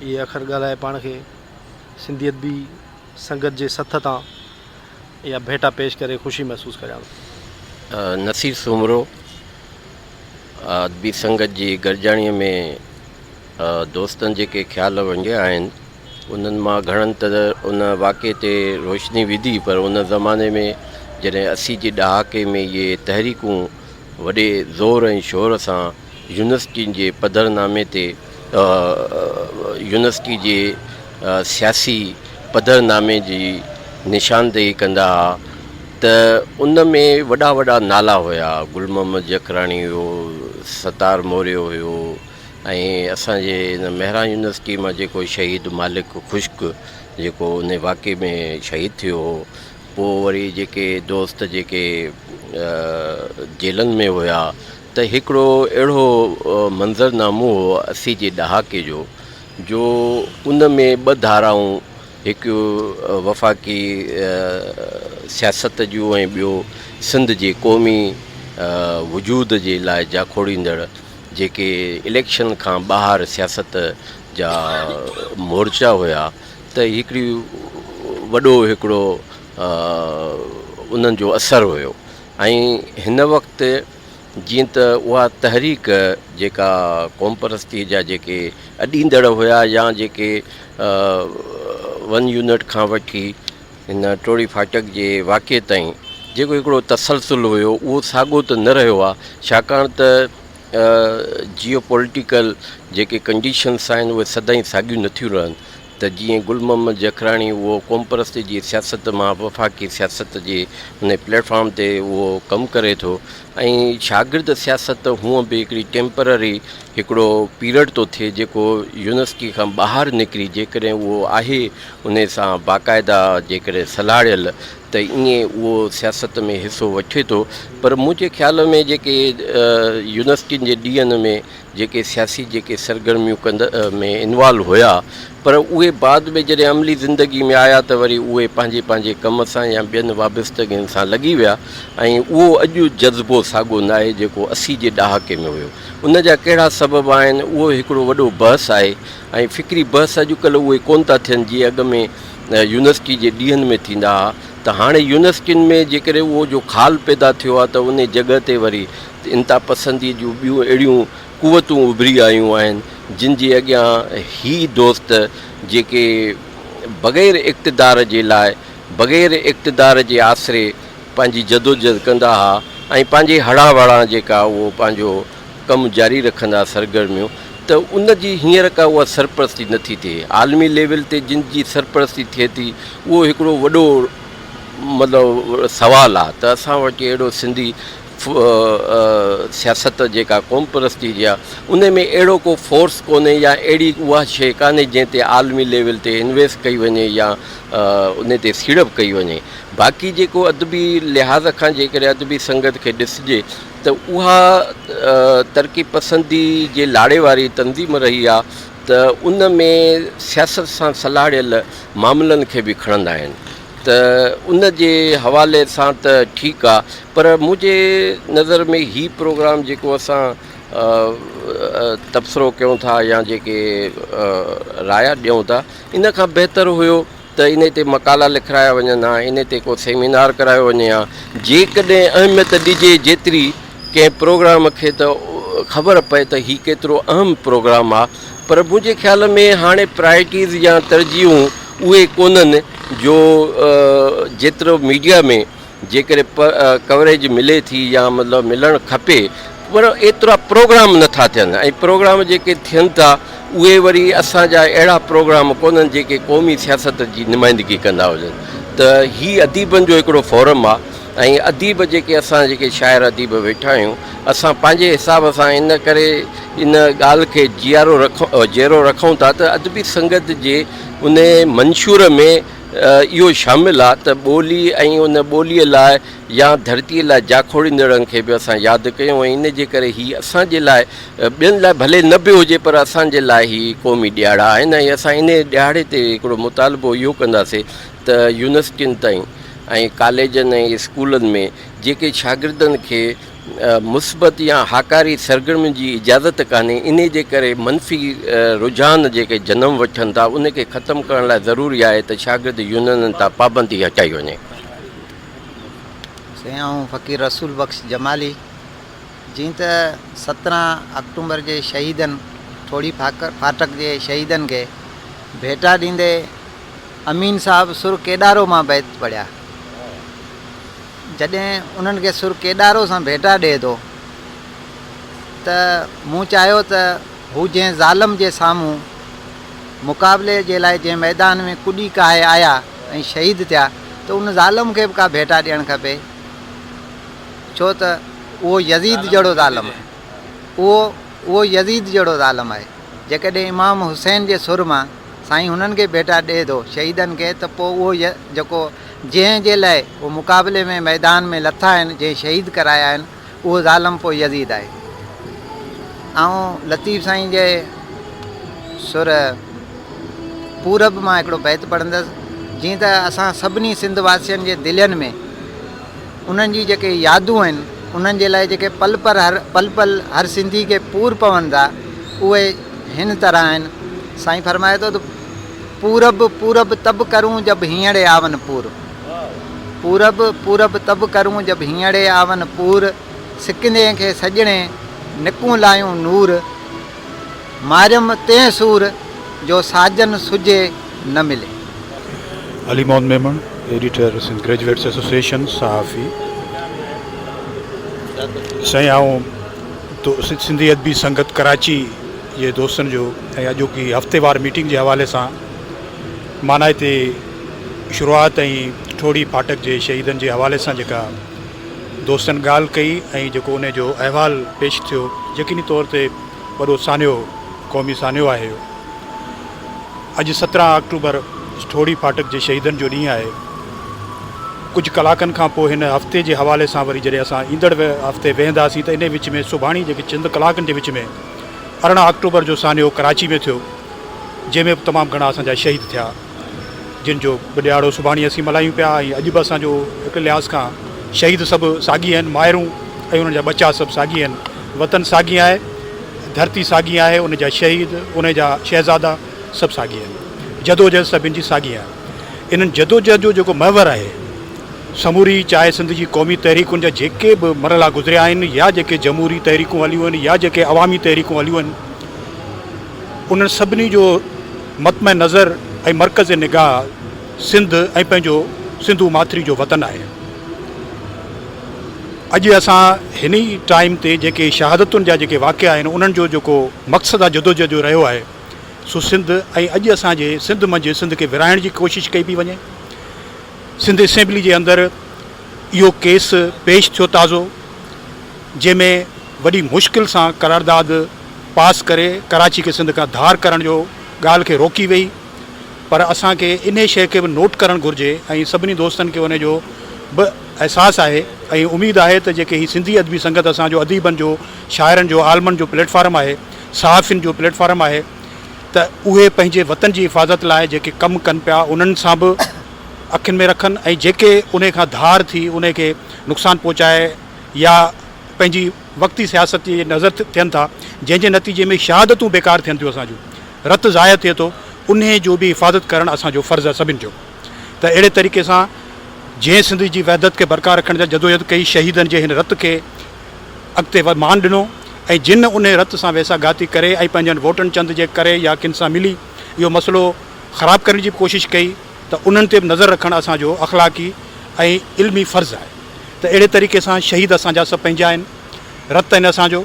اهي اکر ڳالهائي پاڻ کي سنڌي ادبي سنگت جي سٿ تان اها ڀيٽا پيش ڪري خوشي محسوس ڪريان ٿو. نصير سومرو ادبي سنگت جي گڏجاڻي ۾ دوستن جيڪي خيال ونڊيا آهن انهن مان گهڻن ته ان واقعي تي روشني وڌي پر ان زماني ۾ جڏهن 80 جي ڏهاڪي ۾ اهي تحريڪون وڏي زور ۽ شور سان يونيورسٽين جي پڌرنامي تي يونيورسٽي جي سياسي پڌرنامي جي نشاندهي ڪندا ها ته ان ۾ وڏا وڏا نالا هيا گل محمد جکراڻي هيو ستار موريو هيو ۽ اسان جي ان مهراڻ يونيورسٽي مان جيڪو شهيد مالڪ خشڪ جيڪو ان واقعي ۾ شهيد ٿيو هو پوء وري جيڪي دوست جيڪي جيلن ۾ هيا ته هڪڙو اهڙو منظر نامو هو 80 جي ڏهاڪي جو جو ان ۾ ٻه ڌارائون هڪ وفاقي سياست جون ۽ ٻيو سنڌ جي قومي وجود جي لاء جاکوڙيندڙ جيڪي اليڪشن کان ٻاهر سياست جا مورچا هيا ته هڪڙي وڏو هڪڙو انهن جو اثر هيو ۽ هن وقت جيئن ته اها تحريڪ جيڪا قومپرستي جا جيڪي اڏيندڙ هيا يا جيڪي ون يونٽ کان وٺي هن ٽوڙي ڦاٽڪ جي واقعي تائين جيڪو هڪڙو تسلسل هيو اهو ساڳو ته نه رهيو آهي ڇاڪاڻ ته جيو پوليٽيڪل جيڪي ڪنڊيشنس آهن اهي سدائين ساڳيون نٿيون رهن ته جيئن گل محمد جکراڻي اهو قومپرستي جي سياست مان وفاقي سياست جي ان پليٽ فارم تي اهو ڪم ڪري ٿو ۽ شاگرد سياست هونء به هڪڙي ٽيمپرري هڪڙو پيرڊ ٿو ٿئي جيڪو يونيورسٽي کان ٻاهر نڪري جيڪڏهن اهو آهي انهي سان باقاعده جيڪڏهن سلهاڙيل ته ائين اهو سياست ۾ حصو وٺي ٿو پر منهنجي خيال ۾ جيڪي يونيورسٽين جي ڏينهن ۾ جيڪي سياسي جيڪي سرگرميون ڪند ۾ انوالو هيا پر اهي بعد ۾ جڏهن عملي زندگي ۾ آيا ته وري اهي پنهنجي پنهنجي ڪم سان يا ٻين وابستگين سان لڳي ويا ۽ اهو اڄ جذبو ساڳو ناهي جيڪو 80 جي ڏهاڪي ۾ هيو. ان جا ڪهڙا سبب آهن اهو هڪڙو وڏو بحث آهي ۽ فڪري بحث اڄڪلهه اهي ڪونه ٿا ٿين جيئن اڳ ۾ يونيورسٽي جي ڏينهن ۾ ٿيندا ها ته هاڻي يونيورسٽين ۾ جيڪڏهن اهو جو خال پيدا ٿيو آهي ته انهي جڳهه تي وري انتها پسندي جون ٻيون اهڙيون قوتون اڀري آيون آهن جن جي اڳيان هي دوست جيڪي بغير اقتدار جي لاء بغير اقتدار جي آسري پنهنجي جدوجهد ڪندا ها ۽ پنهنجي هڙان وڙان جيڪا اهو پنهنجو ڪم جاري رکندا سرگرميون ته ان جي هينئر ڪا اها سرپرستي نه ٿي ٿئي. عالمي ليول تي جن جي سرپرستي ٿئي ٿي اهو هڪڙو وڏو مطلب سوال آ ته اسان وٽ اهڙو سنڌي سياست جيڪا قومپرستي جي آ ان ۾ اهڙو ڪو فورس ڪونهي يا اهڙي اها شيء ڪانهي جنهن تي عالمي ليول تي انويسٽ ڪئي وڃي يا ان تي سيڙپ ڪئي وڃي. باقي جيڪو ادبي لحاظ کان جيڪڏهن ادبي سنگت کي ڏسجي ته اها ترقي پسندي جي لاڙي واري تنظيم رهي آ ته ان ۾ سياست سان سلهاڙيل معاملن کي به کڻندا آهن ته ان جي حوالي سان ته ٺيڪ آ پر منهنجي نظر ۾ هي پروگرام جيڪو اسان تبصرو ڪيون ٿا يا جيڪي رايا ڏيون ٿا ان کان بهتر هيو ته انهي تي مقالا لکرايا وڃن ها، انهي تي ڪو سيمينار ڪرايو وڃي ها، جيڪڏهن اهميت ڏجي جيتري ڪنهن پروگرام کي ته خبر پئي ته هي ڪيترو اهم پروگرام آ، پر منهنجي خيال ۾ هاڻي پرائرٽيز يا ترجيحون اهي ڪونهن جو جيترو ميڊيا ۾ جيڪڏهن ڪوريج ملي ٿي يا مطلب ملڻ کپي پر ايترا پروگرام نٿا ٿين ۽ پروگرام جيڪي ٿين ٿا اهي وري اسان جا اهڙا پروگرام ڪونهن جيڪي قومي سياست جي نمائندگي ڪندا هجن ته هي اديبن جو هڪڙو فورم آ ۽ اديب جيڪي اسان جيڪي شاعر اديب ويٺا آهيون اسان پنهنجي حساب سان ان ڪري ان ڳالهه کي جيارو رکون جيئرو رکون ٿا ته ادبي سنگت جي ان منشور ۾ اهو شامل آ ته ٻولي ۽ ان ٻوليء لاء يا ڌرتيء لاء جاکوڙيندڙن کي به اسان ياد ڪيون ۽ ان جي ڪري هي اسان جي لاء ٻين لاء ڀلي نه به هجي پر اسان جي لاء هي قومي ڏهاڙا آهن ۽ اسان انهي ڏهاڙي تي هڪڙو مطالبو اهو ڪنداسين ته يونيورسٽين تائين ۽ ڪاليجن ۽ اسڪولن ۾ جيڪي شاگردن کي مثبت يا هاڪاري سرگرمين جي اجازت ڪانهي، انهي جي ڪري منفي رجحان جيڪي جنم وٺن ٿا، ان کي ختم ڪرڻ لاء ضروري آهي ته شاگرد يونينن تان پابندي هٽائي وڃي. سائين آئون فقير رسول بخش جمالي جيئن ته 17 آڪٽومبر جي شهيدن ٺوڙهي ڦاٽڪ جي شهيدن کي ڀيٽا ڏيندي امين صاحب سر ڪيڏارو مان بيت پڙهيا. جڏهن انهن کي سر ڪيڏارو سان ڀيٽا ڏئي ٿو ته مون چاهيو ته هو جنهن ظالم جي سامهون مقابلي جي لاء جنهن ميدان ۾ ڪڏي ڪاهي آيا ۽ شهيد ٿيا ته ان ظالم کي به ڪا ڀيٽا ڏيڻ کپي ڇو ته اهو يزيد جهڙو ظالم آهي اهو اهو يزيد جهڙو ظالم آهي جيڪڏهن امام حسين جي سر مان سائين هنن کي ڀيٽا ڏئي ٿو شهيدن کي ته پوء اهو جيڪو جنهن جي لاء هو مقابلي ۾ ميدان ۾ لٿا آهن، جنهن شهيد ڪرايا آهن، اهو ظالم پوء يزيد آهي. آئون لطيف سائين جي سر پورب مان هڪڙو بيت پڙهندس، جيئن ته اسان سڀني سنڌ واسين جي دلين ۾ انهن جي جيڪي يادون آهن، انهن جي لاء جيڪي پل پر هر پل پل هر سنڌي کي پور پون ٿا، اهي هن طرح آهن. سائين فرمائي ٿو ته. پورب پورب تب ڪرون جب هينئڙي آون پور پورب پورب تب ڪرون جب هينئڙي آون پور سڪندين کي سڄڻي نڪون لايون نور ماريم تنهن سور جو ساجن سجهي نه ملي. Ali Muhammad Memon, editor Sindh graduates association, صحافي. سائين آئون سنڌي ادبي سنگت ڪراچي جي دوستن جو ۽ اڄوڪي هفتيوار ميٽنگ جي حوالي سان مانائتي شروعات ۽ ٺوڙهي ڦاٽڪ جي شهيدن جي حوالي سان جيڪا دوستن ڳالهه ڪئي ۽ جيڪو انهي جو احوال پيش ٿيو يقيني طور تي وڏو سانحو قومي سانحو آهي اهو. اڄ 17 آڪٽوبر ٺوڙهي ڦاٽڪ جي شهيدن جو ڏينهن آهي. ڪجهه ڪلاڪن کان پوء هن هفتي جي حوالي سان وري جڏهن اسان ايندڙ هفتي ويهنداسين ته انهي وچ ۾ سڀاڻي جيڪي چند ڪلاڪن جي وچ ۾ ارڙهن آڪٽوبر جو سانحو ڪراچي ۾ ٿيو جنهن ۾ به تمام گهڻا اسان جا شهيد ٿيا جن جو به ڏهاڙو سڀاڻي اسين ملهايون پيا ۽ اڄ به اسان جو هڪ لحاظ کان شهيد سڀ ساڳي آهن مائرون ۽ انهن جا ٻچا سڀ ساڳي آهن وطن ساڳي آهي ڌرتي ساڳي آهي ان جا شهيد ان جا شهزادا سڀ ساڳي آهن جدوجهد سڀن جي ساڳي آهي انهن جدوجهد جو جيڪو محور آهي سموري چاهي سنڌ جي قومي تحريڪن جا جيڪي به مرحلا گذريا آهن يا جيڪي جمهوري تحريڪون هليون آهن يا جيڪي عوامي تحريڪون هليون آهن انهن سڀني جو مطمع نظر ۽ مرڪز نگاهه سنڌ ۽ پنهنجو سنڌو ماٿري جو وطن آهي. اڄ اسان هن ئي ٽائيم تي جيڪي شهادتن جا جيڪي واقعا آهن انهن جو جيڪو مقصد آهي جدوجهد جو رهيو آهي سو سنڌ ۽ اڄ اسان جي سنڌ منجهه سنڌ کي ورهائڻ جي ڪوشش ڪئي پئي وڃي. سنڌ اسيمبلي جي اندر اهو ڪيس پيش ٿيو تازو جنهن ۾ وڏي مشڪل سان قرارداد پاس ڪري ڪراچي کي سنڌ کان ڌار ڪرڻ جو ڳالهه کي روڪي وئي پر اسان کي انهي شيء کي به نوٽ ڪرڻ گهرجي ۽ سڀني دوستن کي انهي جو به احساس آهي ۽ اميد آهي ته جيڪي هي سنڌي ادبي سنگت اسان جو اديبن جو شاعرن جو عالمن جو پليٽ فارم آهي صحافين جو پليٽ فارم آهي ته اهي پنهنجي وطن جي حفاظت لاء جيڪي ڪم ڪن پيا انهن سان به اکين ۾ رکن ۽ جيڪي انهي کان ڌار ٿي انهي کي نقصان پهچائي يا پنهنجي وقتي سياست جي نظر ٿين ٿا جنهن جي نتيجي ۾ شهادتون بيڪار ٿين ٿيون اسان جون رت ضايع ٿئي ٿو انهي جو به حفاظت ڪرڻ اسان جو فرض آهي سڀن جو ته اهڙي طريقي سان جنهن سنڌ جي وحدت کي برقرار رکڻ جا جدوجهد ڪئي شهيدن جي هن رت کي اڳتي مان ڏنو ۽ جن انهي رت سان ويساهه گهاتي ڪري ۽ پنهنجن ووٽن چند جي ڪري يا ڪن سان ملي اهو مسئلو خراب ڪرڻ جي به ڪوشش ڪئي ته انهن تي به نظر رکڻ اسان جو اخلاقي ۽ علمي فرض آهي. ته اهڙي طريقي سان شهيد اسان جا سڀ پنهنجا آهن، رت آهن اسان جو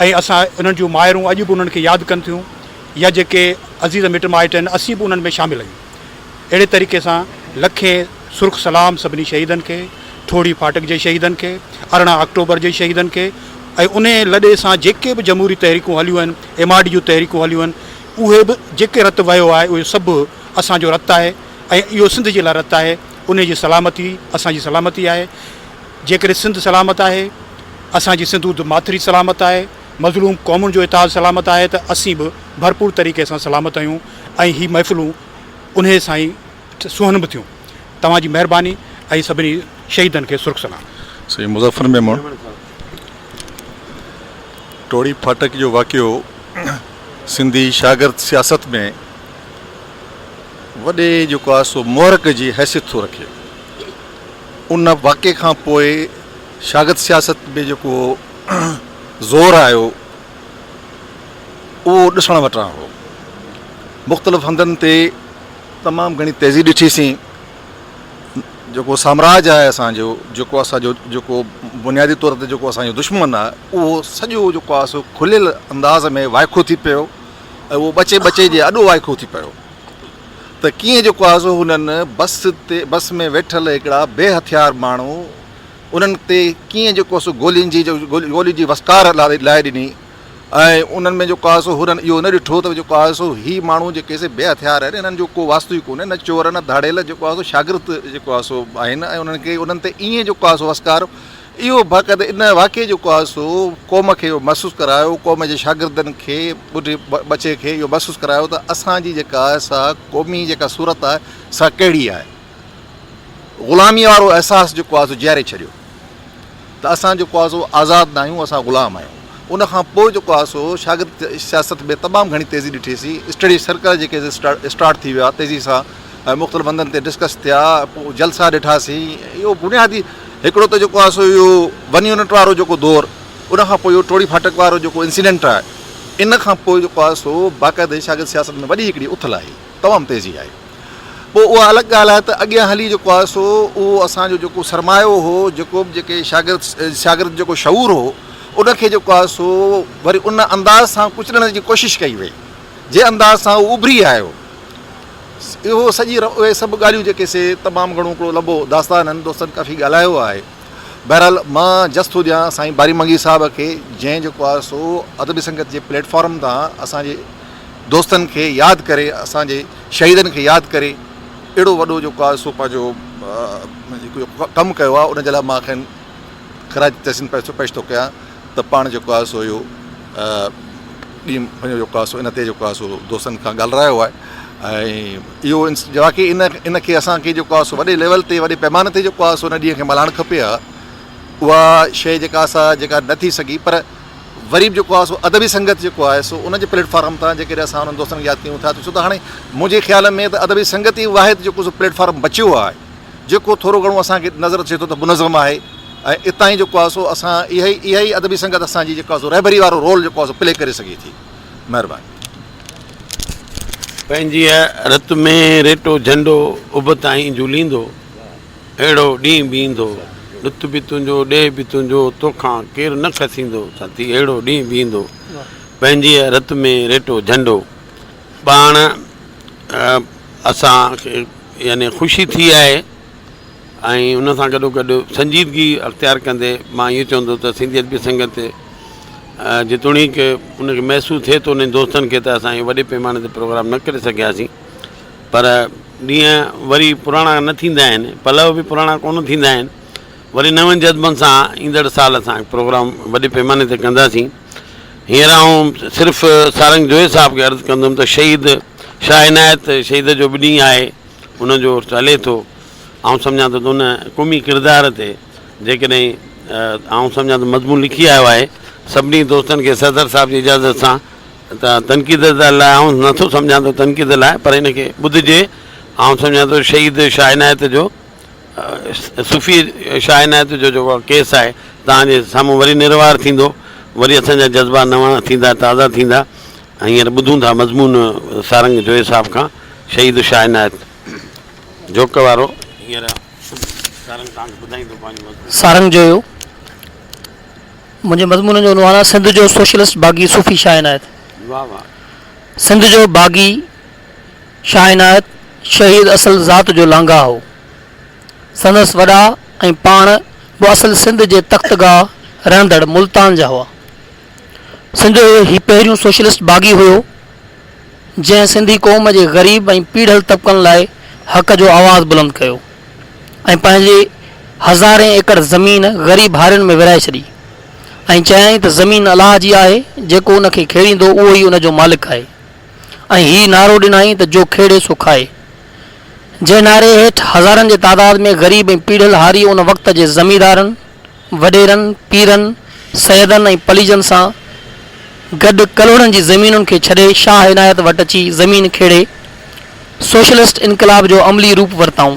۽ اسان انهن جون مائرون اڄ به انهن کي ياد ڪن ٿيون يا جيڪي عزيز مٽ مائٽ آهن اسين به انهن ۾ شامل آهيون. اهڙي طريقي سان لکين سرخ سلام سڀني شهيدن کي، ٺوڙهي ڦاٽڪ جي شهيدن کي، 18 آڪٽوبر جي شهيدن کي ۽ انهي لڏي سان جيڪي به جمهوري تحريڪون هليون آهن، ايم آر ڊي جون تحريڪون هليون آهن اهي به جيڪي رت وهيو آهي اهو سڀ اسان جو رت آهي ۽ اهو سنڌ جي لاء رت آهي. انهي جي سلامتي اسان جي سلامتي آهي. جيڪڏهن سنڌ سلامت آهي، اسان جي سنڌو ماٿري سلامت آهي، مظلوم قومن جو اتحاد سلامت آهي ته اسين به ڀرپور طريقي سان سلامت آهيون ۽ هي محفلون انهي سان ئي سونهن به ٿيون. توهان جي مهرباني ۽ سڀني شهيدن کي سرخ سلام. سائين مظفر ميمڻ ٽوڙي ڦاٽڪ جو واقعو سنڌي شاگرد سياست ۾ وڏي جيڪو آهي سو محرڪ جي حيثيت ٿو رکي. ان واقعي کان پوء شاگرد سياست ۾ جيڪو زور آيو اهو ڏسڻ وٽان هو. مختلف هنڌن تي تمام گهڻي تيزي ڏٺي سين. جيڪو سامراج آهي اسان جو جيڪو اسان جو جيڪو بنيادي طور تي جيڪو اسان جو دشمن آهي اهو سڄو جيڪو آهي سو کليل انداز ۾ وائکو ٿي پيو. ۽ اهو ٻچي ٻچي جي اڏو وائکو ٿي پيو ته ڪيئن جيڪو آهي سو هنن بس تي بس ۾ ويٺل هڪڙا بي هٿيار ماڻهو انهن تي ڪيئن جيڪو سو گولين جي گولين جي وسڪار لائي ڏني ۽ انهن ۾ جيڪو آهي سو هنن اهو نه ڏٺو ته جيڪو آهي سو هي ماڻهو جيڪي سي بي هٿيار آهن انهن جو ڪو واسطو ئي ڪونهي نه چور نه ڌاڙيل جيڪو آهي سو شاگرد جيڪو آهي سو آهن ۽ انهن کي انهن تي ائين جيڪو آهي سو وسڪار اهو باقاعده ان واقعي جيڪو آهي سو قوم کي اهو محسوس ڪرايو، قوم جي شاگردن کي، ٻڍي ٻچي کي اهو محسوس ڪرايو ته اسان جي جيڪا آهي سا قومي جيڪا صورت آهي سا ڪهڙي آهي. غلاميء وارو احساس جيڪو آهي سو جياري ڇڏيو ته اسان جيڪو آهي سو آزاد نه آهيون اسان غلام آهيون. ان کان پوء جيڪو آهي سو شاگرد سياست ۾ تمام گهڻي تيزي ڏٺي سين، اسٽڊي سرڪل جيڪي اسٽارٽ ٿي ويا تيزي سان ۽ مختلف هنڌن تي ڊسڪس ٿيا، پوء جلسا ڏٺاسين. اهو بنيادي هڪڙو ته جيڪو آهي سو اهو ون يونٽ وارو جيڪو دور، ان کان پوء اهو ٽوڙي ڦاٽڪ وارو جيڪو انسيڊنٽ آهي، ان کان پوء جيڪو آهي سو باقاعده شاگرد سياست ۾ وڏي هڪڙي اٿل آئي، تمام تيزي آئي. پوء اها الڳ ڳالهه آهي ته اڳيان هلي جيڪو آهي سو اهو اسان جو جيڪو سرمايو هو، جيڪو به جيڪي شاگرد شاگرد جيڪو شعور هو، ان کي جيڪو آهي سو وري ان انداز سان ڪچلڻ جي ڪوشش ڪئي وئي، جنهن انداز سان اهو اڀري آيو. اهو سڄي اهي سڀ ڳالهيون جيڪي سي تمام گهڻو هڪڙو لنبو داستان آهن دوستن ڪافي ڳالهايو آهي بهرحال مان جس ٿو ڏيان سائين باري منگي صاحب کي جنهن جيڪو آهي سو ادبي سنگت جي پليٽ فارم تان اسان جي دوستن کي ياد ڪري اسان جي شهيدن کي ياد ڪري اهڙو وڏو جيڪو آهي سو پنهنجو جيڪو ڪم ڪيو آهي ان جي لاء مان کين خراج تحسين پيش ٿو ڪيان ته پاڻ جيڪو آهي سو اهو ڏينهن پنهنجو جيڪو آهي سو ان تي جيڪو آهي سو دوستن کان ڳالهرايو آهي ۽ اهو واقعي ان ان کي اسان کي جيڪو آهي سو وڏي ليول تي وڏي پيماني تي جيڪو آهي سو ان ڏينهن کي ملهائڻ کپي ها اها شيء جيڪا سا جيڪا نه ٿي سگهي پر وري به جيڪو آهي سو ادبي سنگت جيڪو آهي سو ان جي پليٽ فارم تان جيڪڏهن اسان انهن دوستن کي ياد ڪيون ٿا ته ڇو ته هاڻي منهنجي خيال ۾ ته ادبي سنگت ئي واحد جيڪو سو پليٽ فارم بچيو آهي جيڪو ٿورو گهڻو اسان کي نظر اچي ٿو ته منظم آهي ۽ اتان ئي جيڪو آهي سو اسان اها ئي اها ئي ادبي سنگت اسان جي جيڪو آهي سو رهبري وارو رول جيڪو آهي سو پلي ڪري سگهي ٿي. مهرباني. پنهنجيء رت ۾ ريٽو جهنڊو اڀ تائين جهوليندو، اهڙو ڏينهن به ايندو. ڏت به تنهنجو، ڏيهه به تنهنجو، توکان ڪير نه کسيندو، ساٿي اهڙو ڏينهن به ايندو. پنهنجيء رت ۾ ريٽو جهنڊو. پاڻ اسان کي يعني خوشي ٿي آهي ۽ ان سان گڏو گڏ سنجيدگي اختيار ڪندي مان اهو چوندس ته سنڌي ادبي سنگت جيتوڻيڪ ان کي محسوس ٿئي ٿو انهن دوستن کي ته اسان اهو وڏي پيماني تي پروگرام نه ڪري سگهياسين پر ڏينهن وري پراڻا نه ٿيندا آهن پلو به پراڻا ڪونه ٿيندا آهن وري نون جذبن سان ايندڙ سال اسان پروگرام وڏي پيماني تي ڪنداسين هينئر آئون صرف سارنگ جويي صاحب کي عرض ڪندم ته شهيد شاهه عنايت شهيد جو به ڏينهن آهي ان جو عرس هلي ٿو آئون سمجهان ٿو ته ان قومي ڪردار تي جيڪڏهن آئون سمجهان ٿو مضمون لکي آيو آهي سڀني دوستن کي صدر صاحب جي اجازت سان ته تنقيد لاء آئون نٿو سمجهان ٿو تنقيد لاء پر ان کي ٻڌجي آئون سمجهان ٿو شهيد شاهه عنايت جو صوفي شاهه عنايت جو جيڪو ڪيس آهي توهان جي سامهون وري نروار ٿيندو وري اسان جا جذبا نوان ٿيندا تازا ٿيندا ۽ هينئر ٻڌون ٿا مضمون سارنگ جويي صاحب کان شهيد شاهه عنايت جوڪ وارو هينئر سارنگ توهان کي ٻڌائيندو پنهنجو مضمون. سارنگ جويو، منهنجي مضمون جو عنوان آهي سنڌ جو سوشلسٽ باغي صوفي شاهه عنايت. واه واه. سنڌ جو باغي شاهه عنايت شهيد اصل ذات جو لانگاهه هو. سندس وڏا ۽ پاڻ به اصل سنڌ جي تختگاهه رهندڙ ملتان جا هئا. سنڌ جو هي پهريون سوشلسٽ باغي هيو، جنهن سنڌي قوم جي غريب ۽ پيڙهيل طبقن لاء حق جو آواز بلند ڪيو ۽ پنهنجي هزارين ايڪڙ زمين غريب هارين ۾ ورهائي ڇڏي ۽ چيائين ته زمين الله جي آهي، جيڪو ان کي کيڙيندو اهو ئي ان جو مالڪ آهي. ۽ هي نعرو ڏنائين ته جو کيڙي سو کائي. جنهن نعري هيٺ هزارن جي تعداد ۾ غريب ۽ پيڙهيل هاري ان وقت جي زميندارن، وڏيرن، پيرن، سيدن ۽ پليجن سان گڏ ڪلهوڙن جي زمينن کي ڇڏي شاهه عنايت وٽ اچي زمين کيڙي سوشلسٽ انقلاب جو عملي روپ ورتائون.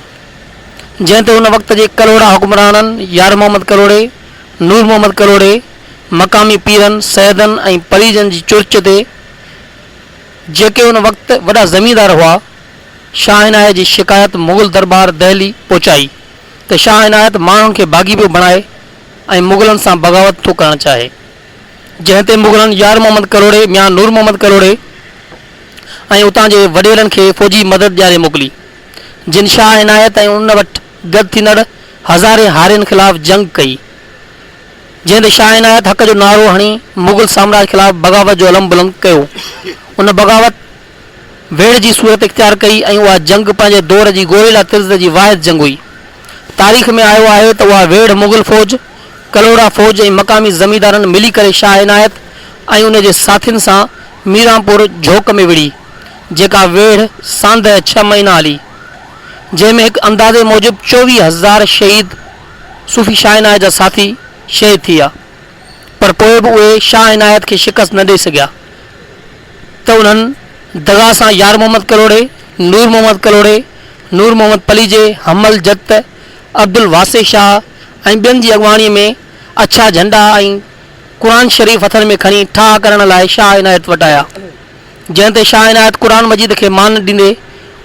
جنهن تي ان وقت جي ڪلهوڙا حڪمرانن يار محمد ڪلهوڙي، نور محمد ڪلهوڙي، مقامي پيرن، سيدن ۽ پليجن جي چرچ تي جيڪي ان وقت وڏا زميندار هئا، شاهه عنايت جي شڪايت مغل درٻار دهلي پهچائي ته شاهه عنايت ماڻهن کي باغي پيو بڻائي ۽ مغلن سان بغاوت ٿو ڪرڻ چاهي. جنهن تي مغلن يار محمد ڪلهوڙي، ميان نور محمد ڪلهوڙي ۽ اتان جي وڏيرن کي فوجي مدد ڏياري موڪلي، جن شاهه عنايت ۽ ان وٽ گڏ ٿيندڙ هزارين هارين خلاف جنگ ڪئي. جنهن تي شاهه عنايت حق جو نعرو هڻي مغل سامراج خلاف بغاوت جو علم بلند ڪيو. ان بغاوت ويڙهه جي صورت اختيار ڪئي ۽ اها جنگ پنهنجي دور جي گوريلا طرز جي واحد جنگ هئي. تاريخ ۾ آيو آهي ته اها ويڙهه مغل فوج، ڪلهوڙا فوج ۽ مقامي زميندارن ملي ڪري شاهه عنايت ۽ ان جي ساٿين سان ميرانپور جهوڪ ۾ وڙهي، جيڪا ويڙهه ساندهه ڇهه مهينا هلي، جنهن ۾ هڪ اندازي موجب 24 هزار شهيد صوفي شاهه عنايت جا ساٿي شهيد ٿي ويا پر پوء به اهي شاهه عنايت کي شڪست نه ڏئي سگهيا ته انهن دغا سان يار محمد ڪلهوڙي، نور محمد ڪلهوڙي، نور محمد پليجي، حمل جت، عبدالواسع شاهه ۽ ٻين جي اڳواڻي ۾ اڇا جهنڊا ۽ قرآن شريف هٿن ۾ کڻي ٺاهه ڪرڻ لاء شاهه عنايت وٽ آيا جنهن تي شاهه عنايت قرآن مجيد کي مان ڏيندي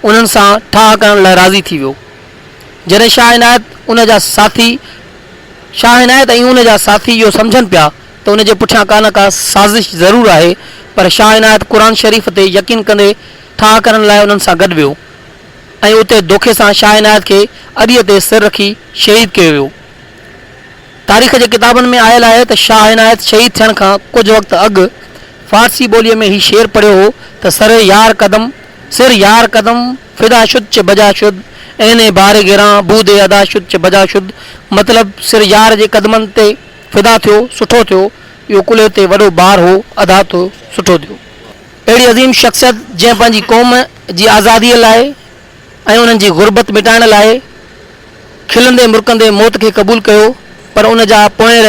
انهن سان ٺاهه ڪرڻ لاء راضي ٿي ويو. جڏهن شاهه عنايت ان جا ساٿي شاهه عنايت ۽ ان جا ساٿي اهو سمجهن پيا ته ان جي پٺيان ڪا نه ڪا سازش ضرور آهي پر شاهه عنايت قرآن شريف تي يقين ڪندي ٺاهه ڪرڻ لاء انهن سان گڏ ويو ۽ اتي دوکي سان شاهه عنايت کي اڏيء تي سر رکي شهيد ڪيو ويو. تاريخ جي ڪتابن ۾ آيل آهي ته شاهه عنايت شهيد ٿيڻ کان ڪجهه وقت اڳ فارسي ٻوليء ۾ هي شعر پڙهيو هو ته سر يار قدم سر يار قدم فدا شد چه بجا شد عين بار گران بود ادا شد چه بجا شد مطلب سر يار جي قدمن تي فدا ٿيو سٺو ٿيو. اهو ڪلهي تي وڏو بار هو ادا ٿيو سٺو ٿيو. اهڙي عظيم شخصيت جنهن پنهنجي قوم جي آزاديء لاء ۽ انهن جي غربت مٽائڻ لاء کلندي مرڪندي موت کي قبول ڪيو پر ان جا پونئير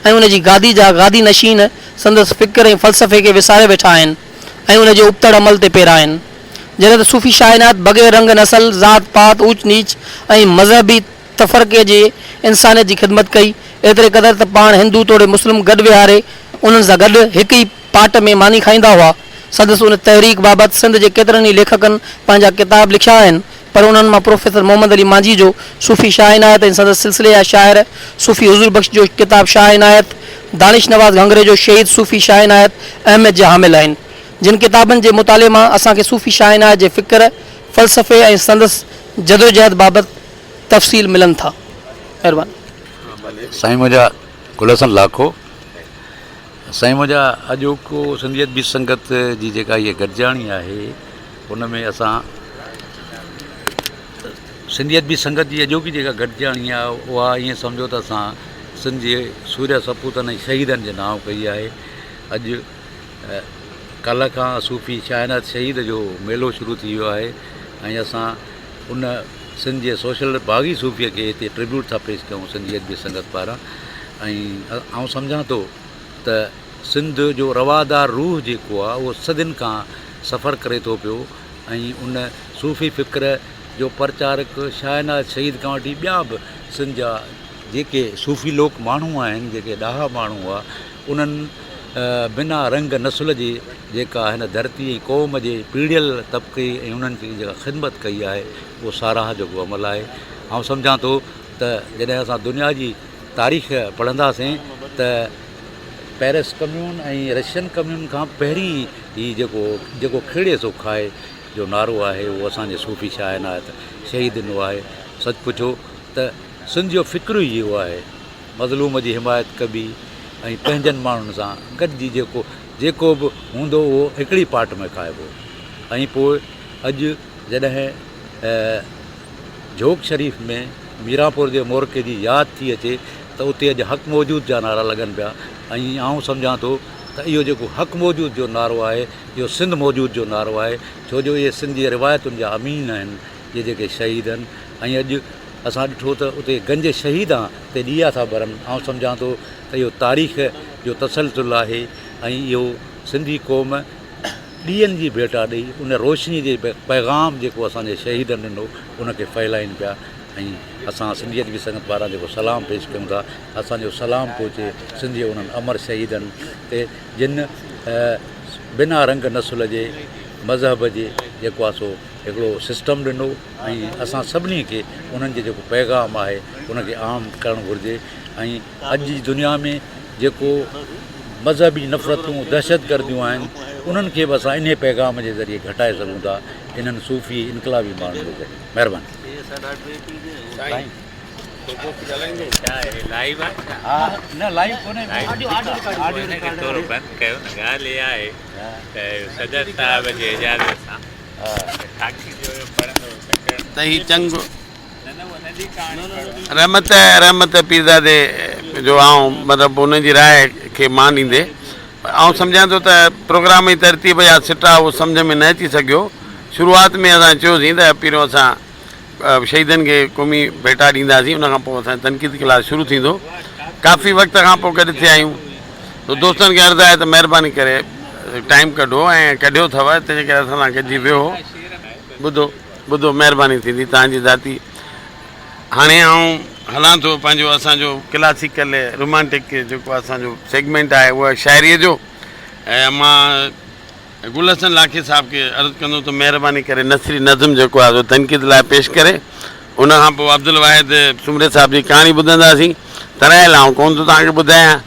۽ ان جي گادي جا گادي نشين سندس فڪر ۽ فلسفي کي وساري ويٺا آهن ۽ ان جي ابتڙ عمل تي پيرا آهن. جڏهن ته صوفي شاهه عنايت بغير رنگ نسل، ذات پات، اوچ نيچ ۽ مذهبي تفرقي جي انسانيت جي خدمت ڪئي، ايتري قدر ته پاڻ هندو توڙي مسلم گڏ ويهاري انهن سان گڏ هڪ ئي پاٽ ۾ ماني کائيندا هئا. سندس ان تحريڪ بابت سنڌ جي ڪيترن ئي ليکڪن پنهنجا ڪتاب لکيا آهن، پر انهن مان پروفيسر محمد علي مانجهي جو صوفي شاهه عنايت ۽ سندس سلسلي جا شاعر، صوفي حضور بخش جو ڪتاب شاهه عنايت، دانش نواز گهنگري جو شهيد صوفي شاهه عنايت اهميت جا حامل آهن. جن ڪتابن جي مطالعي مان اسان کي صوفي شاهه عنايت جي فڪر، فلسفي ۽ سندس جدوجهد بابت تفصيل ملن ٿا. مهرباني. سائين منهنجا گل حسن لاکو. سائين منهنجا اڄوڪو سنڌي ادبي سنگت جي جيڪا هيء گڏجاڻي آهي ان ۾ اسان سنڌي ادبي سنگت جي اڄوڪي جيڪا گڏجاڻي آهي اها ائين سمجهو ته اسان سنڌ جي سورهيه سپوتن ۽ شهيدن جي نانء ڪئي آهي اڄ ڪالهه کان صوفي شاهناز شهيد جو ميلو شروع ٿي ويو آهي ۽ اسان ان سنڌ جي سوشل باغي صوفيء کي هتي ٽربيوٽ ٿا پيش ڪيون سنڌي ادبي سنگت پاران ۽ آئون سمجهان ٿو ته سنڌ جو روادار روح جيڪو آهي اهو صدين کان سفر ڪري ٿو پيو ۽ ان صوفي فڪر جو پرچارڪ شاهناز شهيد کان وٺي ٻيا به سنڌ جا جيڪي صوفي لوڪ ماڻهو آهن جيڪي ڏاها ماڻهو هئا انهن بنا رنگ نسل جي جيڪا هن ڌرتي ۽ قوم جي پيڙهيل طبقي ۽ انهن جي جيڪا خدمت ڪئي آهي اهو ساراهه جوڳو عمل آهي. آئون سمجهان ٿو ته جڏهن اسان دنيا جي تاريخ پڙهنداسين ته پئرس ڪميون ۽ رشين ڪميون کان پهرين هي جيڪو جيڪو کيڙي سو کائي جو نعرو آهي اهو اسان جي صوفي شاهه عنايت شهيد ڏنو آهي. سچ پڇو ته سنڌ جو فڪر ئي اهو آهي. مظلوم جي حمايت ڪبي ۽ پنهنجن ماڻهن سان گڏجي جيڪو جيڪو به هوندو اهو هڪڙي پاٽ ۾ کائبو ۽ پوء اڄ جڏهن جهوڪ شريف ۾ ميرانپور جي مورکي جي ياد ٿي اچي ته اتي اڄ حق موجود جا نعرا لڳن پيا ۽ آئون سمجهان ٿو ته اهو جيڪو حق موجود جو نعرو آهي اهو سنڌ موجود جو نعرو آهي ڇو جو اهي سنڌ جي روايتن جا امين آهن اهي جيڪي شهيد آهن ۽ اڄ اسان ڏٺو ته اتي گنج شهيدان تي ڏيئا ٿا ٻرن. آئون سمجهان ٿو ته اهو تاريخ جو تسلسل آهي ۽ اهو سنڌي قوم ڏيئن جي ڀيٽا ڏئي ان روشني جي پيغام جيڪو اسان جي شهيدن ڏنو ان کي ڦهلائين پيا ۽ اسان سنڌي ادبي سنگت پاران جيڪو سلام پيش ڪيون ٿا اسان جو سلام پهچي سنڌ جي انهن امر شهيدن تي جن بنا رنگ نسل جي مذهب جي جيڪو آهي سو هڪڙو سسٽم ڏنو. ۽ اسان سڀني کي انهن جي جيڪو پيغام آهي ان کي عام ڪرڻ گهرجي ۽ اڄ جي دنيا ۾ جيڪو مذهبي نفرتون دهشت گرديون آهن انهن کي به اسان انهي پيغام جي ذريعي گهٽائي سگهون ٿا انهن صوفي انقلابي ماڻهن جي ذريعي مهرباني. ته هي چنگ رحمت رحمت پيرزادي جو آئون مطلب ان جي راء کي مان ڏيندي آئون سمجهان ٿو ته پروگرام جي ترتيب يا سٽا اهو سمجهه ۾ نه اچي سگهيو شروعات ۾ اسان چيوسين ته پهريون اسان شهيدن کي قومي ڀيٽا ڏينداسين ان کان پوء اسان جو تنقيد ڪلاس شروع ٿيندو ڪافي وقت کان پوء گڏ ٿيا آهيون ته دوستن کي عرض آهي ته مهرباني ڪري ٽائيم ڪڍو ۽ ڪڍيو اٿو تنهنجي ڪري اسان سان گڏجي ويهو ٻڌو ٻڌو مهرباني ٿيندي توهان جي ذاتي هاڻي آئون هلان ٿو پنهنجو اسان جو ڪلاسيڪل رومانٽڪ جيڪو اسان جو سيگمينٽ آهي اهو آهي شاعريء جو ۽ مان گل حسن لاکي صاحب کي عرض ڪندو ته مهرباني ڪري نثري نظم جيڪو آهي سو تنقيد لاء پيش ڪري. ان کان پوء عبدالواحد سومري صاحب جي ڪهاڻي ٻڌنداسين. ترائيل آئون ڪونه ٿو توهان کي ٻڌايان.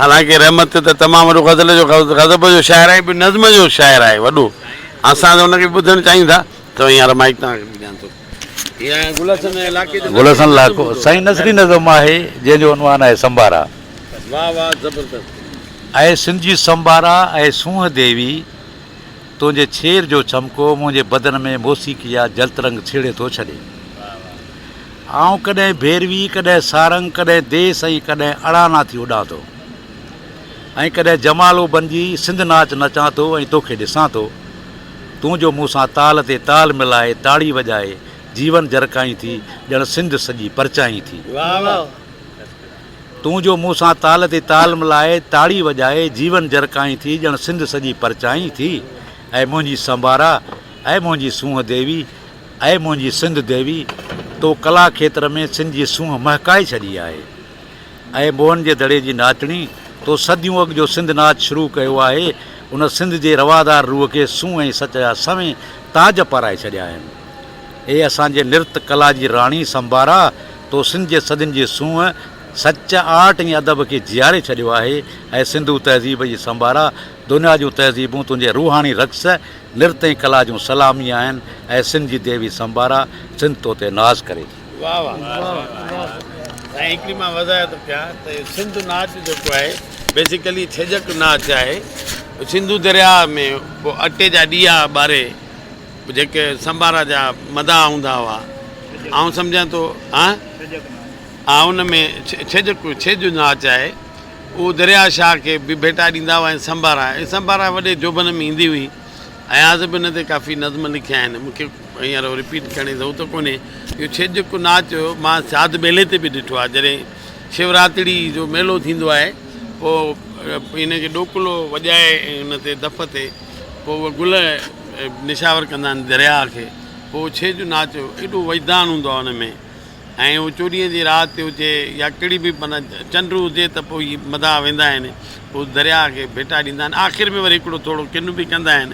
حالانڪه رحمت ته تمام وڏو غزل جو غضب جو شاعر آهي به نظم جو شاعر آهي وڏو. اسان ته ان کي ٻڌڻ چاهيون ٿا. ته هينئر مائيڪ توهان کي ڏيان ٿو. هي آهي گل حسن لاکي جو گل حسن لاکو سائين نثري نظم آهي جنهن جو عنوان آهي سمبارا. واه واه زبردست. اي سنڌ جي سمبارا، اي سونهن ديوي، تنهنجي ڇير جو ڇمڪو منهنجي بدن ۾ موسيقي جا جلترنگ ڇيڙي ٿو ڇڏي. آئون ڪڏهن ڀيروي، ڪڏهن سارنگ، ڪڏهن ديس ۽ ڪڏهن اڙانا ٿي اڏان ٿو. ۽ ڪڏهن جمالو بنجي سنڌ ناچ نچان ٿو ۽ توکي ڏسان ٿو. تون جو مون سان تال تي تال ملائي تاڙي وڄائي جيون جرڪائين ٿي، ڄڻ سنڌ سڄي پرچائين ٿي. تون جو مون سان تال تي تال ملائي تاڙي وڄائي جيون جرڪائين ٿي، ڄڻ سنڌ سڄي پرچائين ٿي. اي منهنجي سنبارا، اي منهنجي سونهن ديوي، اي منهنجي سنڌ ديوي، تو ڪلا کيتر ۾ سنڌ جي سونهن مهڪائي ڇڏي آهي. اي موهن جي دڙي جي ناچڻي، تو صديون اڳ جو سنڌ ناچ شروع ڪيو آهي، ان سنڌ جي روادار روح کي سونهن ۽ سچ جا سوين تاج پارائي ڇڏيا آهن. اي اسان جي نرت ڪلا جي راڻي سمبارا، تو سنڌ جي صدين جي سونهن، سچ، آرٽ ۽ ادب کي جياري ڇڏيو آهي. اي سنڌو تهذيب جي سمبارا، دنيا جون تهذيبون تنهنجي روحاني رقص، نرت ۽ ڪلا جون سلامي آهن. اي سنڌ جي ديوي سمبارا، سنڌ تو تي ناز ڪري ٿي. واه واه سائين هڪڙي مان وضاحت ڪيان ته اهو سنڌ ناچ جيڪو آهي بيسيڪلي ڇيڄڪ ناچ آهي سنڌو درياء ۾ پوء اٽي جا ڏيئا ٻاري جيڪي سمبارا جا مداح هوندا هئا آئون سمجهان ٿو ها ها ان ۾ ڇيڄڪ ڇيڄ ناچ آهي اهو درياء شاهه کي به ڀيٽا ڏيندا هئا ۽ سمبارا ۽ سمبارا وڏي جوڀن ۾ ايندي هئي اياز به ان تي ڪافي نظم لکيا آهن، مون کي هينئر رپيٽ ڪرڻ جي ضرورت ڪونهي. اهو ڇيڄ ناچ مان سياد ميلي تي به ڏٺو آهي، جڏهن شوراتڙي جو ميلو ٿيندو آهي، پوء ان کي ڏوڪلو وڄائي ۽ ان تي دف تي پوء اهي گل نشاور ڪندا آهن درياهه کي، پوء ڇيڄ ناچ ايڏو وجدان هوندو آهي ان ۾. ۽ اهو چوڏهينء جي رات تي هجي يا ڪهڙي به معنيٰ چنڊ هجي ته پوء هي مداح ويندا آهن پوء درياء کي ڀيٽا ڏيندا آهن آخر ۾ وري هڪڙو ٿورو ڪن به ڪندا آهن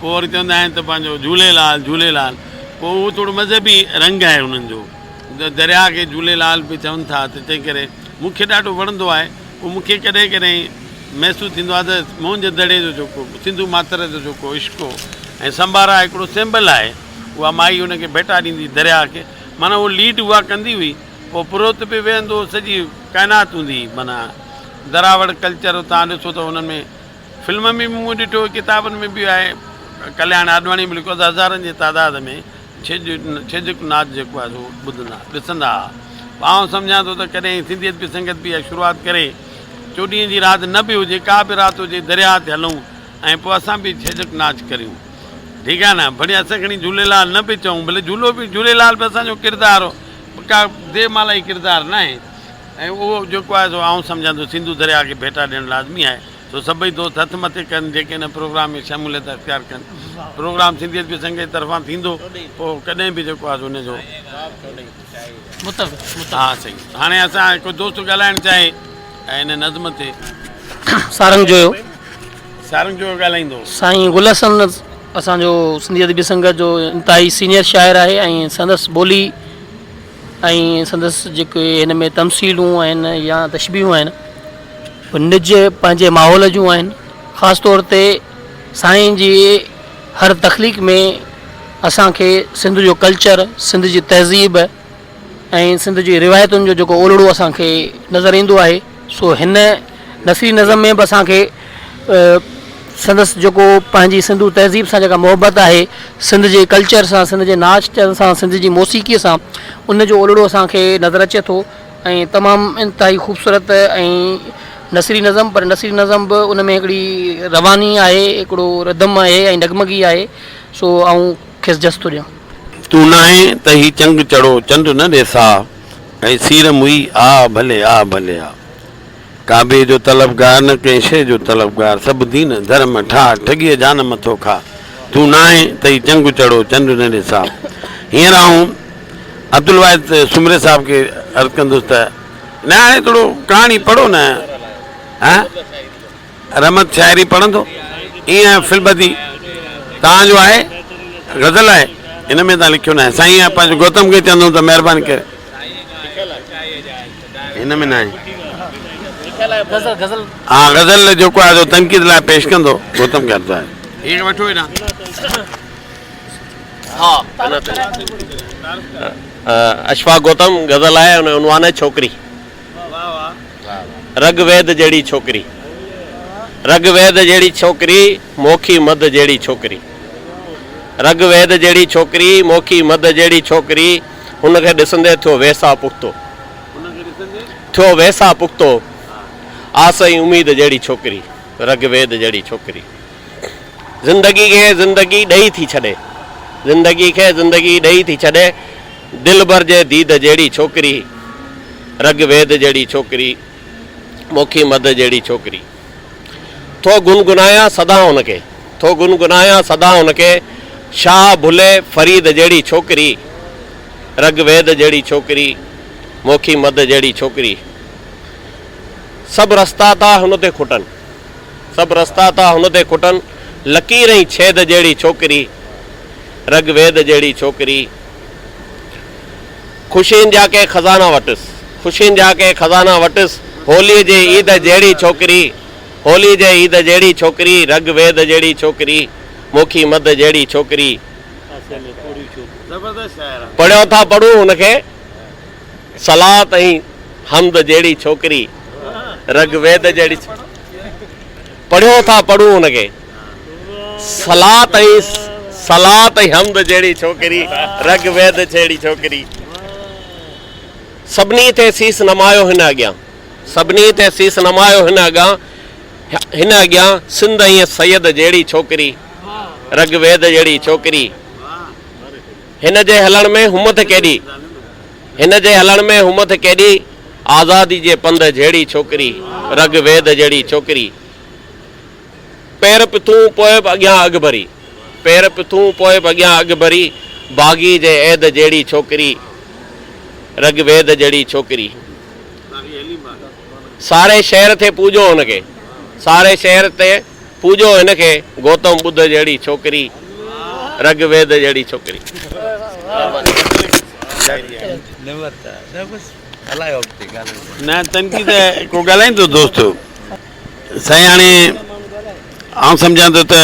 پوء وري چوندا آهن ته پنهنجو جهوليلال جهوليلال پوء اهو ٿورو مذهبي رنگ آهي انهن جو درياء کي جهوليلال به چون ٿا ته تنهن ڪري مون کي ڏاڍو وڻندو آهي پوء مون کي ڪڏهن ڪڏهن محسوس ٿيندو آهي ته موهن جي دڙي جو جيڪو سنڌو ماتر جو جيڪو عشق هو ۽ سمبارا هڪڙو سيمبل آهي اها مائي ان کي ڀيٽا ڏيندي درياء کي معنيٰ اهو ليڊ اها ڪندي هئي، پوء پروهت به ويهندو هو، سڄي ڪائنات هوندي هئي، معنيٰ دراوڙ ڪلچر توهان ڏسو ته انهن ۾ فلم ۾ به مون ڏٺو ڪتابن ۾ به آهي، ڪلياڻ آڏواڻي به لکيو ته هزارن جي تعداد ۾ ڇيڄ ڇيڄڪ ناچ جيڪو آهي سو ٻڌندا ڏسندا هئا. آئون سمجهان ٿو ته ڪڏهن سنڌي ادبي سنگت به اها شروعات ڪري، چوڏهينء جي رات نه به هجي ڪا به رات هجي درياهه تي هلون ۽ پوء اسان به ڇيڄڪ ناچ ڪريون. ٺيڪ آهي نه ڀلي اسان کڻي جهوليلال نه به چئون ڀلي جهولو به جهوليلال به اسان جو ڪردار هو ڪا ديومالائي ڪردار نه آهي ۽ اهو جيڪو آهي سو آئون سمجهان ٿو سنڌو درياء کي ڀيٽا ڏيڻ لازمي آهي سو سڀئي دوست هٿ مٿي ڪن جيڪي هن پروگرام ۾ شموليت اختيار ڪن پروگرام سنڌي ادبي سنگت جي طرفان ٿيندو پوء ڪڏهن به جيڪو آهي سو ان جو ها سائين هاڻي اسان ڪو دوست ڳالهائڻ چاهي ۽ ان نظم تي. سارنگ جويو. سارنگ جويو ڳالهائيندو. سائين گل حسن اسان جو سنڌي ادبي سنگت جو انتهائي سينيئر شاعر آهي ۽ سندس ٻولي ۽ سندس جيڪي هن ۾ تمثيلون آهن يا تشبيهون آهن اهي نج پنهنجي ماحول جون آهن خاص طور تي سائين جي هر تخليق ۾ اسان کي سنڌ جو ڪلچر سنڌ جي تهذيب ۽ سنڌ جي روايتن جو جيڪو اولڙو اسان کي نظر ايندو آهي سو هن نثري نظم ۾ به اسان کي سندس جيڪو پنهنجي سنڌو تهذيب سان جيڪا محبت آهي سنڌ جي ڪلچر سان سنڌ جي ناچ سان سنڌ جي موسيقي سان ان جو اولڙو اسان کي نظر اچي ٿو ۽ تمام انتهائي خوبصورت ۽ نثري نظم پر نثري نظم به ان ۾ هڪڙي رواني آهي هڪڙو ردم آهي ۽ نغمگي آهي سو آئون کيس جس ٿو ڏيان. تون ناهين ته هي چنگ چڙهو چنڊ نه ڏيسا ۽ سير موئي آ ڀلي آ ڀلي آ ڪعبي جو طلبگار نه ڪنهن شيء جو طلبگار سڀ دين ڌرم ٺاهه ٺڳيء جان مٿو کا تون ناهين ته هي چنگ چڙهو چنڊ نه ڏيسا هينئر آئون عبدالواحد سومري صاحب کي عرض ڪندس ته نه هاڻي ٿورو ڪهاڻي پڙهو نه ها رحمت شاعري پڙهندو ايئن في البدي توهان جو آهي غزل آهي ان ۾ توهان لکيو ناهي سائين پنهنجو گوتم کي چوندم ته مهرباني ڪري هن ۾ ناهي ها غزل جيڪو آهي سو تنقيد لاء پيش ڪندو گوتم کي عرض آهي هي وٺو هيڏانهن ها اشفاق گوتم غزل آهي ان جو عنوان آهي ڇوڪري رگ ويد جهڙي ڇوڪري. رگ ويد جهڙي ڇوڪري، موکي مڌ جهڙي ڇوڪري. رگ ويد جهڙي ڇوڪري، موکي مڌ جهڙي ڇوڪري، هن کي ڏسندي ٿيو ويساهه پختو. ٿيو ويساهه پختو. آس ۽ اميد جهڙي ڇوڪري، رگ ويد جهڙي ڇوڪري. زندگي کي زندگي ڏئي ٿي ڇڏي، زندگي کي زندگي ڏئي ٿي ڇڏي، دلبر جي ديد جهڙي ڇوڪري، رگ ويد جهڙي ڇوڪري، موکي مڌ جهڙي ڇوڪري. ٿو گنگنايان سدا ان کي، ٿو گنگنايان سدا ان کي، شاهه ڀلي فريد جهڙي ڇوڪري، رگ ويد جهڙي ڇوڪري، موکي مڌ جهڙي ڇوڪري. سڀ رستا ٿا هن تي کٽن، سڀ رستا ٿا هن تي کٽن، لڪير ۽ ڇيد جهڙي ڇوڪري، رگ ويد جهڙي ڇوڪري. خوشين جا ڪي خزانا وٽس، خوشين جا ڪي خزانا وٽس، هوليء جي عيد جهڙي ڇوڪري، هوليء جي عيد جهڙي ڇوڪري، رگ ويد جهڙي ڇوڪري، موکي مڌ جهڙي ڇوڪري. پڙهيو ٿا پڙهون هن کي صلات ۽ حمد جهڙي ڇوڪري، رگ ويد جهڙي پڙهيو ٿا پڙهون هن کي صلات ۽ صلات ۽ حمد جهڙي ڇوڪري، رگ ويد جهڙي ڇوڪري. سڀني تي سيس نمايو هن اڳيان، سڀني تي سيس نمايو هن اڳيان، هن اڳيان سنڌ ۽ سيد جهڙي ڇوڪري، رگ ويد جهڙي ڇوڪري. هن جي هلڻ ۾ همٿ ڪيڏي، هن جي هلڻ ۾ همٿ ڪيڏي، آزادي جي پنڌ جهڙي ڇوڪري، رگ ويد جهڙي ڇوڪري. پير پٿون پوء به اڳيان اڳڀري، پير پٿون پوء به اڳيان اڳڀري، باغي جي عيد جهڙي ڇوڪري، رگ ويد جهڙي ڇوڪري. ساري شهر تي پوڄو هن کي، ساري شهر تي پوڄو هن کي، گوتم ٻڌ جهڙي ڇوڪري، رگ ويد جهڙي ڇوڪري. نه تنقيد ڪو ڳالهائيندو دوست. سائين هاڻي آئون سمجهان ٿو ته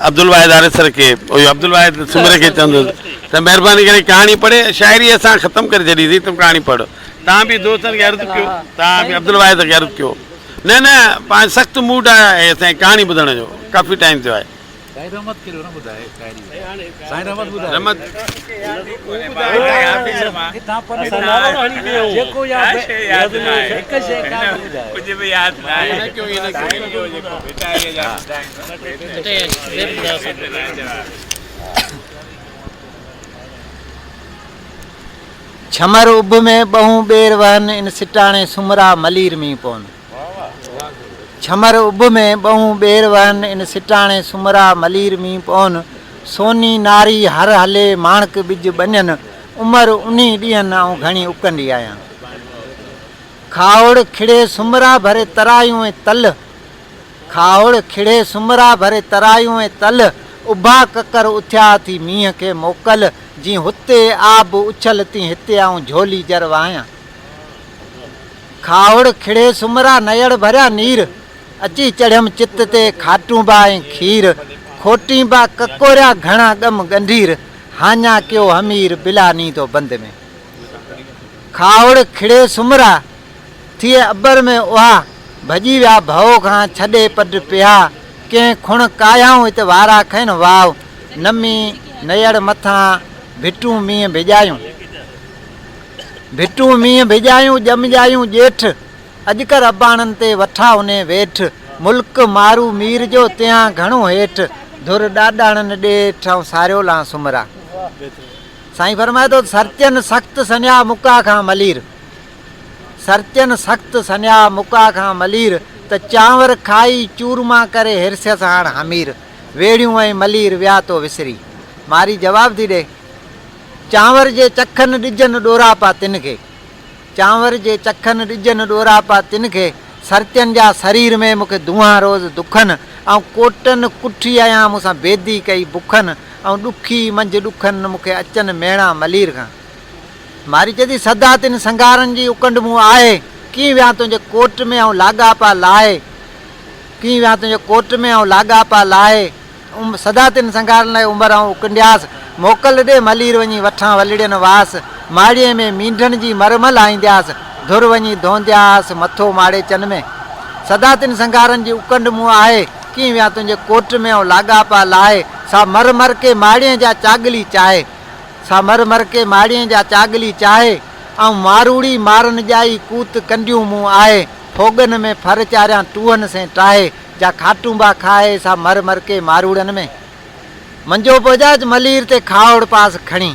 عبدالواحد آريسر کي اهو عبدالواحد سومري کي چوندس ته مهرباني ڪري ڪهاڻي پڙهي شاعري اسان ختم ڪري ڇڏيسين تون ڪهاڻي پڙهه تان به دوستن کي عرض ڪيو تان به عبدالواحد کي عرض ڪيو نه نه پاڻ سخت موڊ آهي سائين ڪهاڻي ٻڌڻ جو ڪافي ٽائيم ٿيو آهي. سائين رحمت کي نه ٻڌائي شاعري سائين رحمت ٻڌائي رحمت جيڪو ياد هڪ شي ڪا به ٻڌائي ڪجهه به ياد نه آهي ڇمر اڀ ۾ ٻهون ٻير وهن ان سٽاڻي سمرا ملير مينهن پون. ڇمر اڀ ۾ ٻهون ٻير وهن ان سٽاڻي سمرا ملير مينهن پون. سوني ناري هر هلي ماڻڪ ٻج ٻنين عمر انهي ڏينهن آئون گهڻي اڪنڊي آهيان. کاهوڙ کڙي سمرا ڀري ترايون ۽ تل. کاهوڙ کڙي سمرا ڀري ترايون ۽ تل، اڀا ڪڪر اٿيا ٿي مينهن کي موڪل، جين هتي آب اڇل تين هتي آئون جهولي جر وهايان. کاهوڙ کڙي سمرا نيڙ ڀريا نير، اچي چڙهيم چت تي کاٽونبا ۽ کير، کوٽينبا ڪڪوريا گهڻا ڳم ڳنڍير، هاڃا ڪيو همير بلا نيندو بند ۾. کاهوڙ کڙي سمرا، ٿئي ابر ۾ اها، ڀڄي ويا ڀؤ کان ڇڏي پڊ پيا، ڪنهن کڻ ڪاهيائون هت وارا کين واء، نمي نيڙ مٿان ڀٽون مينهن ڀڄايون. ڀٽون مينهن ڀڄايون ڄم ڄايون ڄيٺ، اڄ ڪر اباڻن تي وٺا انهي ويٺ، ملڪ مارو مير جو تنهان گهڻو هيٺ، ڌر ڏاڏاڻن ڏيٺ آئون ساريو لان سمرا. سائين فرمائي ٿو ته سرتين سخت سنيا مڪا کان ملير. سرتين سخت سنيا مڪا کان ملير، ته چانور کائي چورما ڪري هرسيس هاڻ همير، ويڙهيون ۽ ملير ويا تو وسري. ماري جواب ٿي ڏي، چانور جي چکن ڏجن ڏوراپا تن کي، چانور جي چکن ڏجن ڏوراپا تن کي، سرتين جا سرير ۾ مون کي دونهان روز دکن، آئون ڪوٽن ڪٺي آهيان مون سان بيدي ڪئي بکن، آئون ڏکي منجهه ڏکن مون کي اچن ميڻا ملير کان. ماري چئي ٿي، سدا تن سنگهارن جي اڪنڊ مون آهي، ڪيئن ويان تنهنجي ڪوٽ ۾ آئون لاڳاپا لاهي، ڪيئن ويان تنهنجي ڪوٽ ۾ آئون لاڳاپا لاهي، سدا تن سنگهارن لاء عمر آئون اڪنڊياس، موڪل ڏي ملير وڃي وٺان ولڙين واس، ماڙيء ۾ مينڍن جي مر م لاهيندياس، ڌر وڃي ڌوندياس، مٿو ماڙيچن ۾. سدا تن سنگهارن جي اڪنڊ مون آهي، ڪيئن ويان تنهنجي ڪوٽ ۾ آئون لاڳاپا لاهي، سا مر مرڪي ماڙيء جا چاڳلي چاهي. سا مر مرڪي ماڙيين جا چاڳلي چاهي، آئون ماروڙي مارن ڄائي ڪوت ڪنڊيون مون آهي. ڦوڳن ۾ ڦر چاريان ٽوهن سين ٽاهي، جا کاٽونبا کائي سا مر مرڪي ماروئڙن ۾. منجو پهچائج ملير تي کاهوڙ پاس کڻي.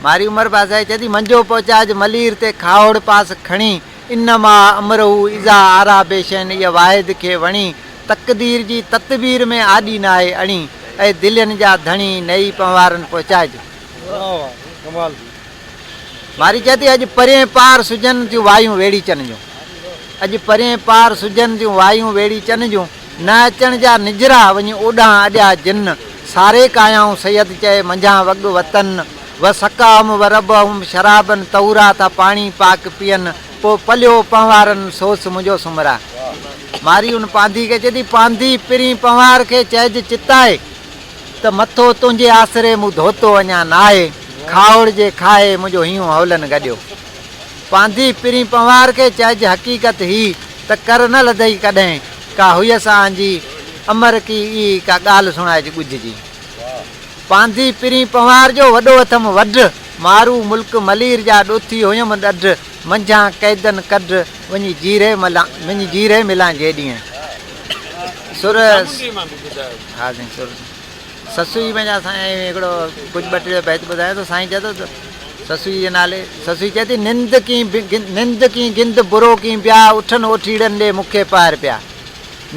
مارئي عمر بادشاهي چئي ٿي، منجو پهچائج ملير تي کاهوڙ پاس کڻي، انما امره اذا ارا بشيء ايء واحد کي وڻي، تقدير جي تدبير ۾ آڏي ناهي اڻي، اي دلين جا ڌڻي نيئي پنهوارن پهچائج. مارئي چئي ٿي، اڄ پرين پار سجهن ٿيون وايون ويڙهيچن جون، اڄ پرين پار سجهن ٿيون وايون ويڙهيچن جون، نه اچڻ جا نجهرا، وڃي اوڏانهن اڏيا جن، ساري ڪايائون سيد چئي، منجهان وڳ وطن، و سقاهم و ربهم شرابا طهورا ٿا پاڻي پاڪ پيئن، پوء پليو پنهوارن سوس منهنجو سمرا. مارئي ان پانڌي کي چئي ٿي، پانڌي پرين پنهوار کي چئج چتائي، ته مٿو تنهنجي آسري مون ڌوتو اڃا ناهي، کاهوڙ جي کاهي منهنجو هينئون هولن گڏيو. پانڌي پرين پنهوار کي چئج حقيقت هي ته ڪر نه لڌئي ڪڏهن ڪا هيس آنجي امر ڪي ئي ڪا ڳالهه سڻائج ڳجهه جي. پانڌي پرين پنهوار جو وڏو اٿم وڍ، مارو ملڪ ملير جا ڏوٿي هيم ڏڍ، منجهان قيدن ڪڍ، وڃي جيري ملان وڃي جيري ملان جيڏينهن. سر ها سائين سر سسئي ۾ سائين هڪڙو ڪجهه ٻه ٽي بيت ٻڌايان ٿو سائين چئي ٿو ته سسئي جي نالي سسئي چئي ٿي نند ڪين نند ڪين گند برو ڪين بيا اٺن اوٺيڙن ڏي مون کي پهر پيا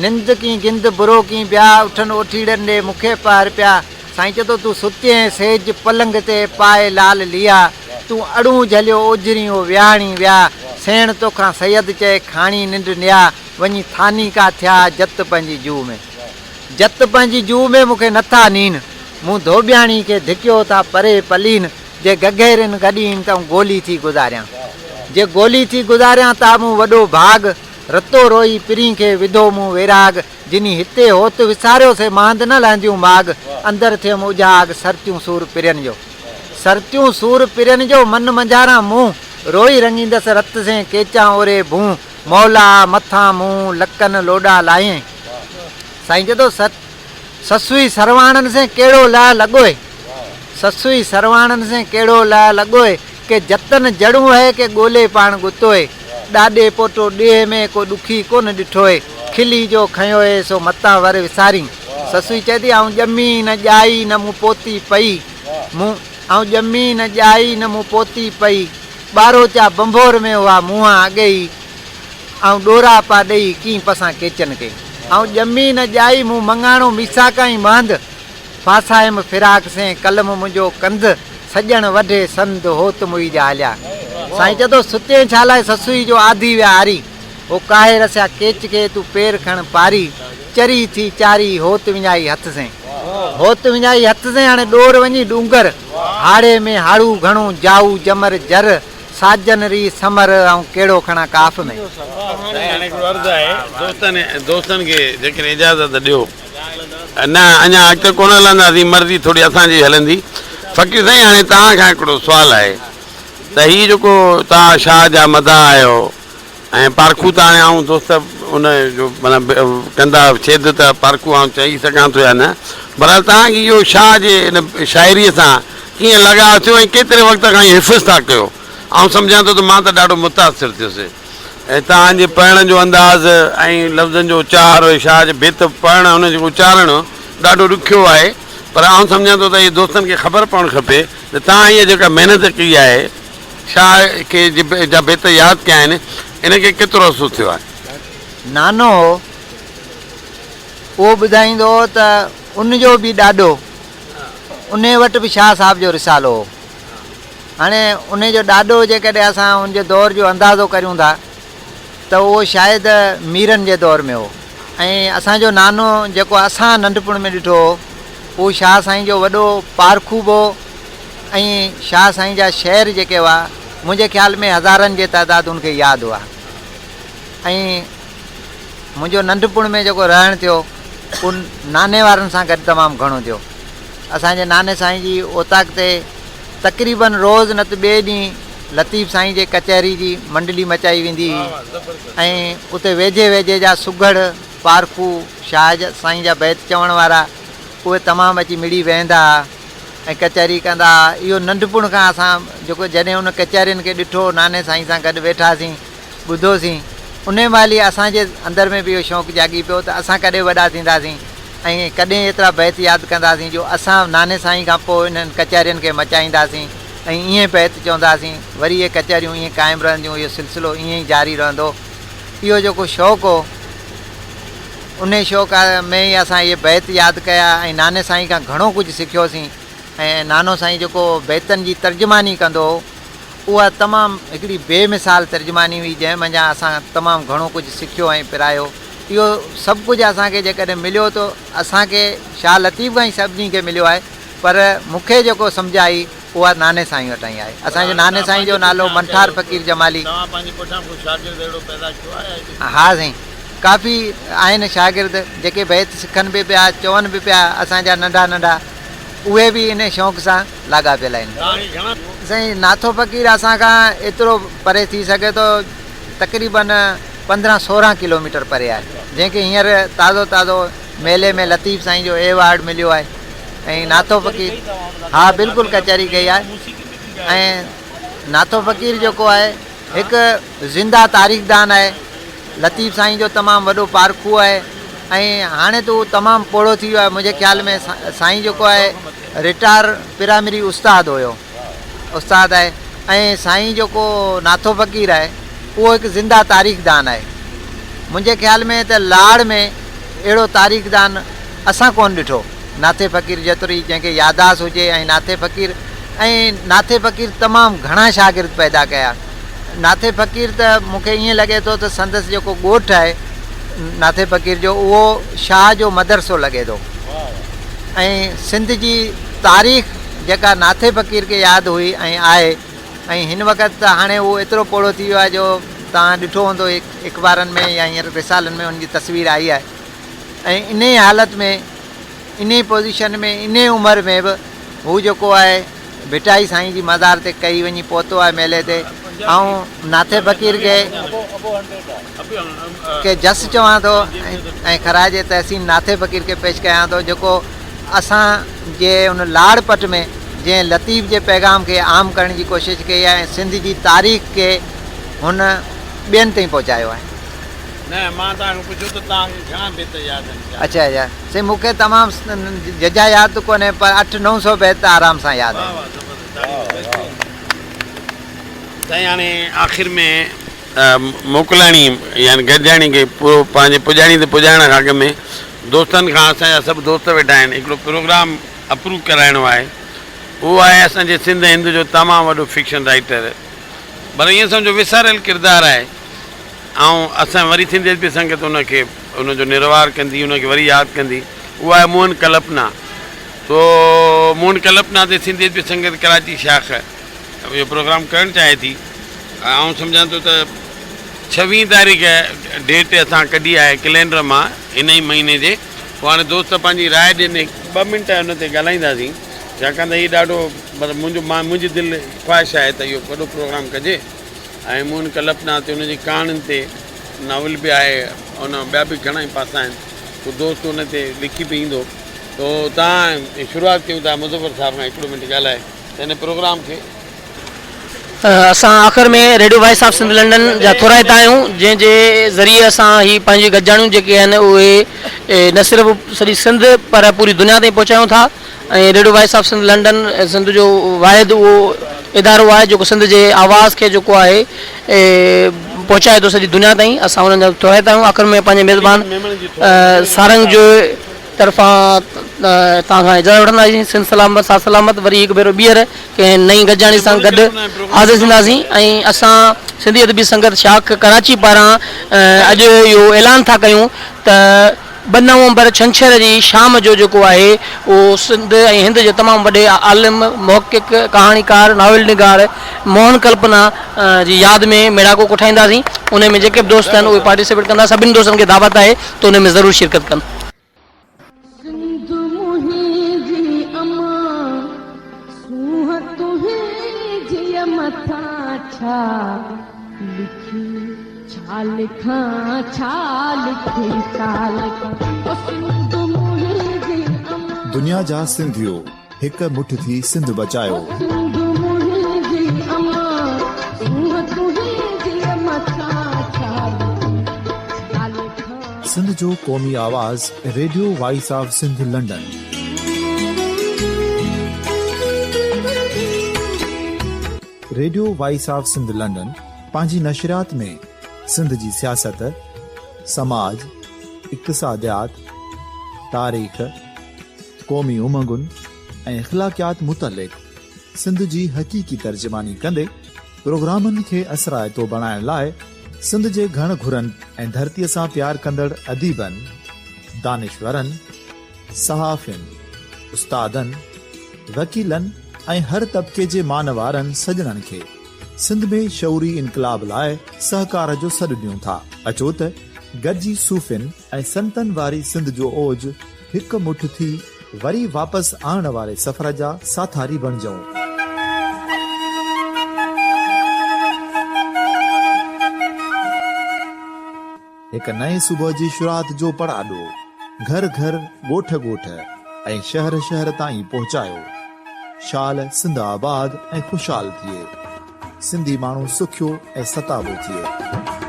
نند ڪين گند برو ڪين بيا اٺن اوٺيڙن ڏي مون کي پهر پيا سائين چئي ٿو تون ستين سيج پلنگ تي پائي لال ليا تون اڙون جهليو اوجهرين او ويهاڻي ويا سيڻ توکان سيد چئي کاڻي ننڊ نيا وڃي ٿانيڪا ٿيا جت پنهنجي جوء ۾. جت پنهنجي جوء ۾ مون کي نٿا نين. مون ڌوٻياڻي کي ڌڪيو ٿا پري پلين. جي گگهيرين گڏين ته آئون گولي ٿي گذاريان. جي گولي ٿي گذاريان تا مون وڏو ڀاڳ. رتو روئي پرين کي وڌو مون ويراڳ. جني هتي هوت وساريو سي ماند نه لهنديون ماڳ. اندر ٿيم اجهاڳ سرتيون سور پرين جو. سرتيون سور پرين جو من منجهاران مون. روئي رڱيندس رت سين ڪيچان اوري ڀون. مولا مٿان مون لڪن لوڏا لاهين. سائين چئي ٿو سسئي سرواڻن سين ڪهڙو لئه لڳوئي. سسئي سرواڻن سين ڪهڙو لئه لڳوئي. ڪي جتن جڙون هي ڪي ڳولي پاڻ ڳتوئي. ڏاڏي پوٽو ڏيهه ۾ ڪو ڏکي ڪونه ڏٺوئي. کلي جو کنيوئي سو متان ور وسارين. سسئي چئي ٿي آئون ڄمي نه ڄائي نه مون پوتي پئي. مون آئون ڄمي نه ڄائي نه مون پوتي پئي. ٻاروچا ڀنڀور ۾ هئا مونهان اڳي ئي، آئون ڏوراپا ڏيئي ڪين پسان ڪيچن کي. آئون ڄمي نه ڄائي مون مڱاڻو ميثاقائين مهند، ڦاسايم فراق سين قلم منهنجو ڪنڌ، سڄڻ وڍي سنڌ هوت موئي جا هليا. سائين چئي ٿو ستين ڇا لاء سسئي جو آڌي ويا آري، هو ڪاهي رسيا ڪيچ کي تون پير کڻ پاري، چري ٿي چاري هوت وڃائي هٿ سين. هوت وڃائي هٿ سين هاڻي ڏور وڃي ڏونگر. هاڙهي ۾ هاڙهو گهڻو، جائو جمر جر، ساجن ري سمر، آئون ڪهڙو کڻان ڪاف ۾. سائين هاڻي هڪڙو عرض آهي دوستن دوستن کي جيڪڏهن اجازت ڏيو نه اڃا اڳتي ڪونه هلنداسين مرضي ٿوري اسان جي هلندي فقير سائين هاڻي توهان کان هڪڙو سوال آهي ته هي جيڪو توهان شاهه جا مداح آهيو ۽ پارکو ته هاڻي آئون دوست ان جو معنيٰ ڪندا ڇيد ته پارکو آئون چئي سگهان ٿو يا نه بهرحال توهان کي اهو شاهه جي ان شاعريء سان ڪيئن لڳاء ٿيو ۽ ڪيتري وقت کان اهو حفظ ٿا ڪيو آئون سمجهان ٿو ته مان ته ڏاڍو متاثر ٿيس ۽ توهان جي پڙهڻ جو انداز ۽ لفظن جو اچار شاهه جي بيت پڙهڻ ان جو اچارڻ ڏاڍو ڏکيو آهي پر آئون سمجهان ٿو ته اهي دوستن کي خبر پوڻ کپي ته توهان هيء جيڪا محنت ڪئي آهي شاهه کي جا بيت ياد ڪيا آهن، ان کي ڪيترو عرصو ٿيو آهي؟ نانو هو، اهو ٻڌائيندو هو ته ان جو به ڏاڏو، انهي وٽ به شاهه صاحب جو رسالو هو. هاڻي انهي جو ڏاڏو جيڪڏهن اسان ان جي دور جو اندازو ڪريون ٿا ته اهو شايد ميرن جي دور ۾ هو ۽ اسان جو نانو جيڪو اسان ننڍپڻ ۾ ڏٺو هو، اهو شاهه سائين جو وڏو پارکو به هو ۽ شاهه سائين جا شعر جيڪي هئا، منهنجي خيال ۾ هزارن جي تعداد ان کي ياد هئا ۽ منهنجو ننڍپڻ ۾ جيڪو رهڻ ٿيو، اهو ناني وارن سان گڏ تمام گهڻو ٿيو. اسان جي ناني سائين جي اوطاق تي تقريباً روز نه ته ٻئي ڏينهن لطيف سائين جي ڪچهري جي منڊلي مچائي ويندي هئي ۽ اتي ويجهي ويجهي جا سگهڙ، پارکو، شاهه سائين جا بيت چوڻ وارا اهي تمام اچي مڙي ويهندا ها ۽ ڪچهري ڪندا ها. اهو ننڍپڻ کان اسان جيڪو جڏهن ان ڪچهرين کي ڏٺو، ناني سائين سان گڏ ويٺاسين، ٻڌوسين انهي مهل ئي اسان جي اندر ۾ به اهو شوق جاڳي پيو ته اسان ڪڏهن وڏا ٿينداسين ۽ ڪڏهن ايترا بيت ياد ڪنداسين جو اسان ناني سائين کان پوء انهن ڪچهرين کي مچائينداسين ۽ ائين بيت چونداسين، وري اهي ڪچهريون ائين قائم رهنديون، اهو سلسلو ائين ئي جاري رهندو. اهو جيڪو شوق هو، انهي شوق ۾ ئي اسان اهي بيت ياد ڪيا ۽ ناني سائين کان گهڻو ڪجهه سکيوسين ۽ نانو سائين جيڪو بيتن جي ترجماني ڪندو هو، اها تمام هڪڙي بي مثال ترجماني هئي، جنهن منجهان اسان تمام گهڻو ڪجهه سکيو ۽ پرايو. اهو سڀ ڪجهه اسان کي جيڪڏهن مليو ته اسان کي شاهه لطيف کان ئي سڀني کي مليو آهي، پر مون کي جيڪو سمجهه آئي اها ناني سائين وٽان ئي آئي. اسان جي ناني سائين جو نالو منٺار فقير جمالي. ها سائين ڪافي آهن شاگرد جيڪي بيت سکن به پيا چون به پيا اسان جا ننڍا ننڍا اهي به ان شوق سان لاڳاپيل آهن. سائين ناٿو فقير اسان کان ايترو پري ٿي سگهي ٿو تقريبن 15 16 ڪلوميٽر پري آهي جنهن کي هينئر تازو تازو ميلي ۾ لطيف سائين جو ايوارڊ مليو آهي ۽ ناٿو فقير ها بلڪل ڪچهري ڪئي آهي ۽ ناٿو فقير جيڪو آهي هڪ زنده تاريخدان آهي لطيف سائين جو تمام وڏو پارکو آهي ۽ هاڻي ته هو تمام پوڙهو ٿي ويو آهي منهنجي خيال ۾ سائين جيڪو آهي رٽائر پرائمري استاد هيو استاد آهي ۽ سائين جيڪو ناٿو فقير آهي اهو هڪ زنده تاريخدان آهي منهنجي خيال ۾ ته لاڙ ۾ اهڙو تاريخدان اسان ڪونه ڏٺو ناٿي فقير جيتري جنهن کي ياداس هجي ۽ ناٿي فقير ۽ ناٿي فقير تمام گهڻا شاگرد پيدا ڪيا ناٿي فقير ته مون کي ائين لڳي ٿو ته سندس جيڪو ڳوٺ آهي ناٿي فقير جو اهو شاهه جو مدرسو لڳي ٿو ۽ سنڌ جي تاريخ جيڪا ناٿي فقير کي ياد هئي ۽ آهي ۽ هن وقت ته هاڻي هو ايترو پوڙهو ٿي ويو آهي جو توهان ڏٺو هوندو اخبارن ۾ يا هينئر رسالن ۾ ان جي تصوير آئي آهي ۽ انهي حالت ۾ انهي پوزيشن ۾ انهي عمر ۾ به هو جيڪو آهي ڀٽائي سائين جي مزار تي ڪهي وڃي پهتو آهي ميلي تي آئون ناٿي فقير کي کي جس چوان ٿو ۽ خراج تحسين ناٿي فقير کي پيش ڪيان ٿو جيڪو اسان جي ان لاڙ پٽ ۾ جنهن لطيف جي پيغام کي عام ڪرڻ جي ڪوشش ڪئي آهي ۽ سنڌ جي تاريخ کي هن ٻين تائين پهچايو آهي. نه مان توهان کان پڇيو ته توهان کي گهڻا بيت ياد آهن ڇا؟ اڇا اڇا سائين مون کي تمام ججها ياد ته ڪونهي پر اٺ 900 بيت ته آرام سان ياد واهه آهن. واهه زبردست تاڙي بهترين. سائين هاڻي آخر ۾ موڪلاڻي يعني گڏجاڻي کي پورو پنهنجي پڄاڻي تي پڄائڻ کان اڳ ۾ دوستن کان اسان جا سڀ دوست ويٺا آهن هڪڙو پروگرام اپروو ڪرائڻو آهي اهو آهي اسان جي سنڌ هند جو تمام وڏو فڪشن رائيٽر پر ائين سمجهو وساريل ڪردار آهي ۽ اسان وري سنڌي ادبي سنگت ان کي ان جو نروار ڪندي ان کي وري ياد ڪندي اهو آهي موهن ڪلپنا سو موهن ڪلپنا تي سنڌي ادبي سنگت ڪراچي شاخ اهو پروگرام ڪرڻ چاهي ٿي آئون سمجهان ٿو ته ڇويهين تاريخ ڊيٽ اسان ڪڍي آهي ڪلينڊر مان هن ئي مهيني جي پوء هاڻي دوست پنهنجي راء ڏين هڪ ٻه منٽ ان تي ڳالهائينداسين ڇاڪاڻ ته هي ڏاڍو مطلب منهنجو مان منهنجي دل خواهش آهي ته اهو وڏو پروگرام ڪجي ۽ موهن ڪلپنا تي ان جي ڪهاڻين تي ناول به آهي ان ٻيا به گهڻا ئي پاسا آهن ڪو دوست ان تي لکي به ايندو تو تان شروعات ڪيون ٿا مظفر صاحب کان هڪڙو منٽ ڳالهائي ته هن پروگرام کي. اسان آخر ۾ radio voice of Sindh London جا ٿورائتا آهيون جنهن جي ذريعي اسان هي پنهنجي گڏجاڻيون جيڪي آهن اهي نه صرف سڄي سنڌ پر پوري دنيا تائين پهچايون ٿا ۽ radio voice of Sindh London Sindh جو واحد اهو ادارو آهي جيڪو سنڌ جي آواز کي جيڪو آهي پهچائي ٿو سڄي دنيا تائين اسان انهن جا ٿورائتا آهيون آخر ۾ پنهنجي ميزبان سارنگ جو طرفان توهان کان اجازت وٺنداسين سنڌ سلامت ساٿ سلامت وري هڪ ڀيرو ٻيهر ڪنهن نئين گڏجاڻي سان گڏ حاضر ٿينداسين ۽ اسان سنڌي ادبي سنگت شاخ ڪراچي پاران اڄ اهو اعلان ٿا ڪيون ته 2 نومبر ڇنڇر جي شام جو جيڪو آهي اهو سنڌ ۽ هند جي تمام وڏي عالم، محقق، ڪهاڻيڪار، ناول نگار موهن ڪلپنا جي ياد ۾ ميڙاڪو ڪوٺائينداسين. انهي ۾ جيڪي به دوست آهن اهي پارٽيسپيٽ ڪندا. سڀني دوستن کي دعوت آهي ته انهي ۾ ضرور شرڪت ڪن. سنڌ منهنجي امان، سونهن تنهنجيء مٿان ڇا لکي ڇا لکان ڇا لکي ڇا لکان او سنڌ منهنجي امان. دنيا جا سنڌيو هڪ مٺ ٿي سنڌ بچايو. او سنڌ منهنجي امان، سونهن تنهنجيء مٿان ڇا لکي. سنڌ جو قومي آواز radio voice of Sindh London. Radio voice of Sindh London پنهنجي نشريات ۾ سنڌ جي سياست، سماج، اقتصاديات، تاريخ، قومي امنگن ۽ اخلاقيات متعلق سنڌ جي حقيقي ترجماني ڪندي پروگرامن کي اثرائتو بڻائڻ لاء سنڌ جي گهڻ گهرن ۽ ڌرتيء سان پيار ڪندڙ اديبن، دانشورن، صحافين، استادن، وڪيلن ۽ هر طبقي جي مان وارن سڄڻن کي سنڌ ۾ شعوري انقلاب لاء سهڪار جو سڏ ڏيون ٿا. اچو ته گڏجي صوفين ۽ سنتن واري سنڌ جو اوج هڪ مٺ ٿي وري واپس آڻڻ واري سفر جا ساٿاري بڻجون. هڪ نئين صبح جي شروعات جو پڙاڏو گهر گهر، ڳوٺ ڳوٺ ۽ شهر شهر تائين پهچايو. شال سنڌ آباد ۽ خوشحال ٿئي. سنڌي ماڻهو سکيو ۽ ستابو ٿئي.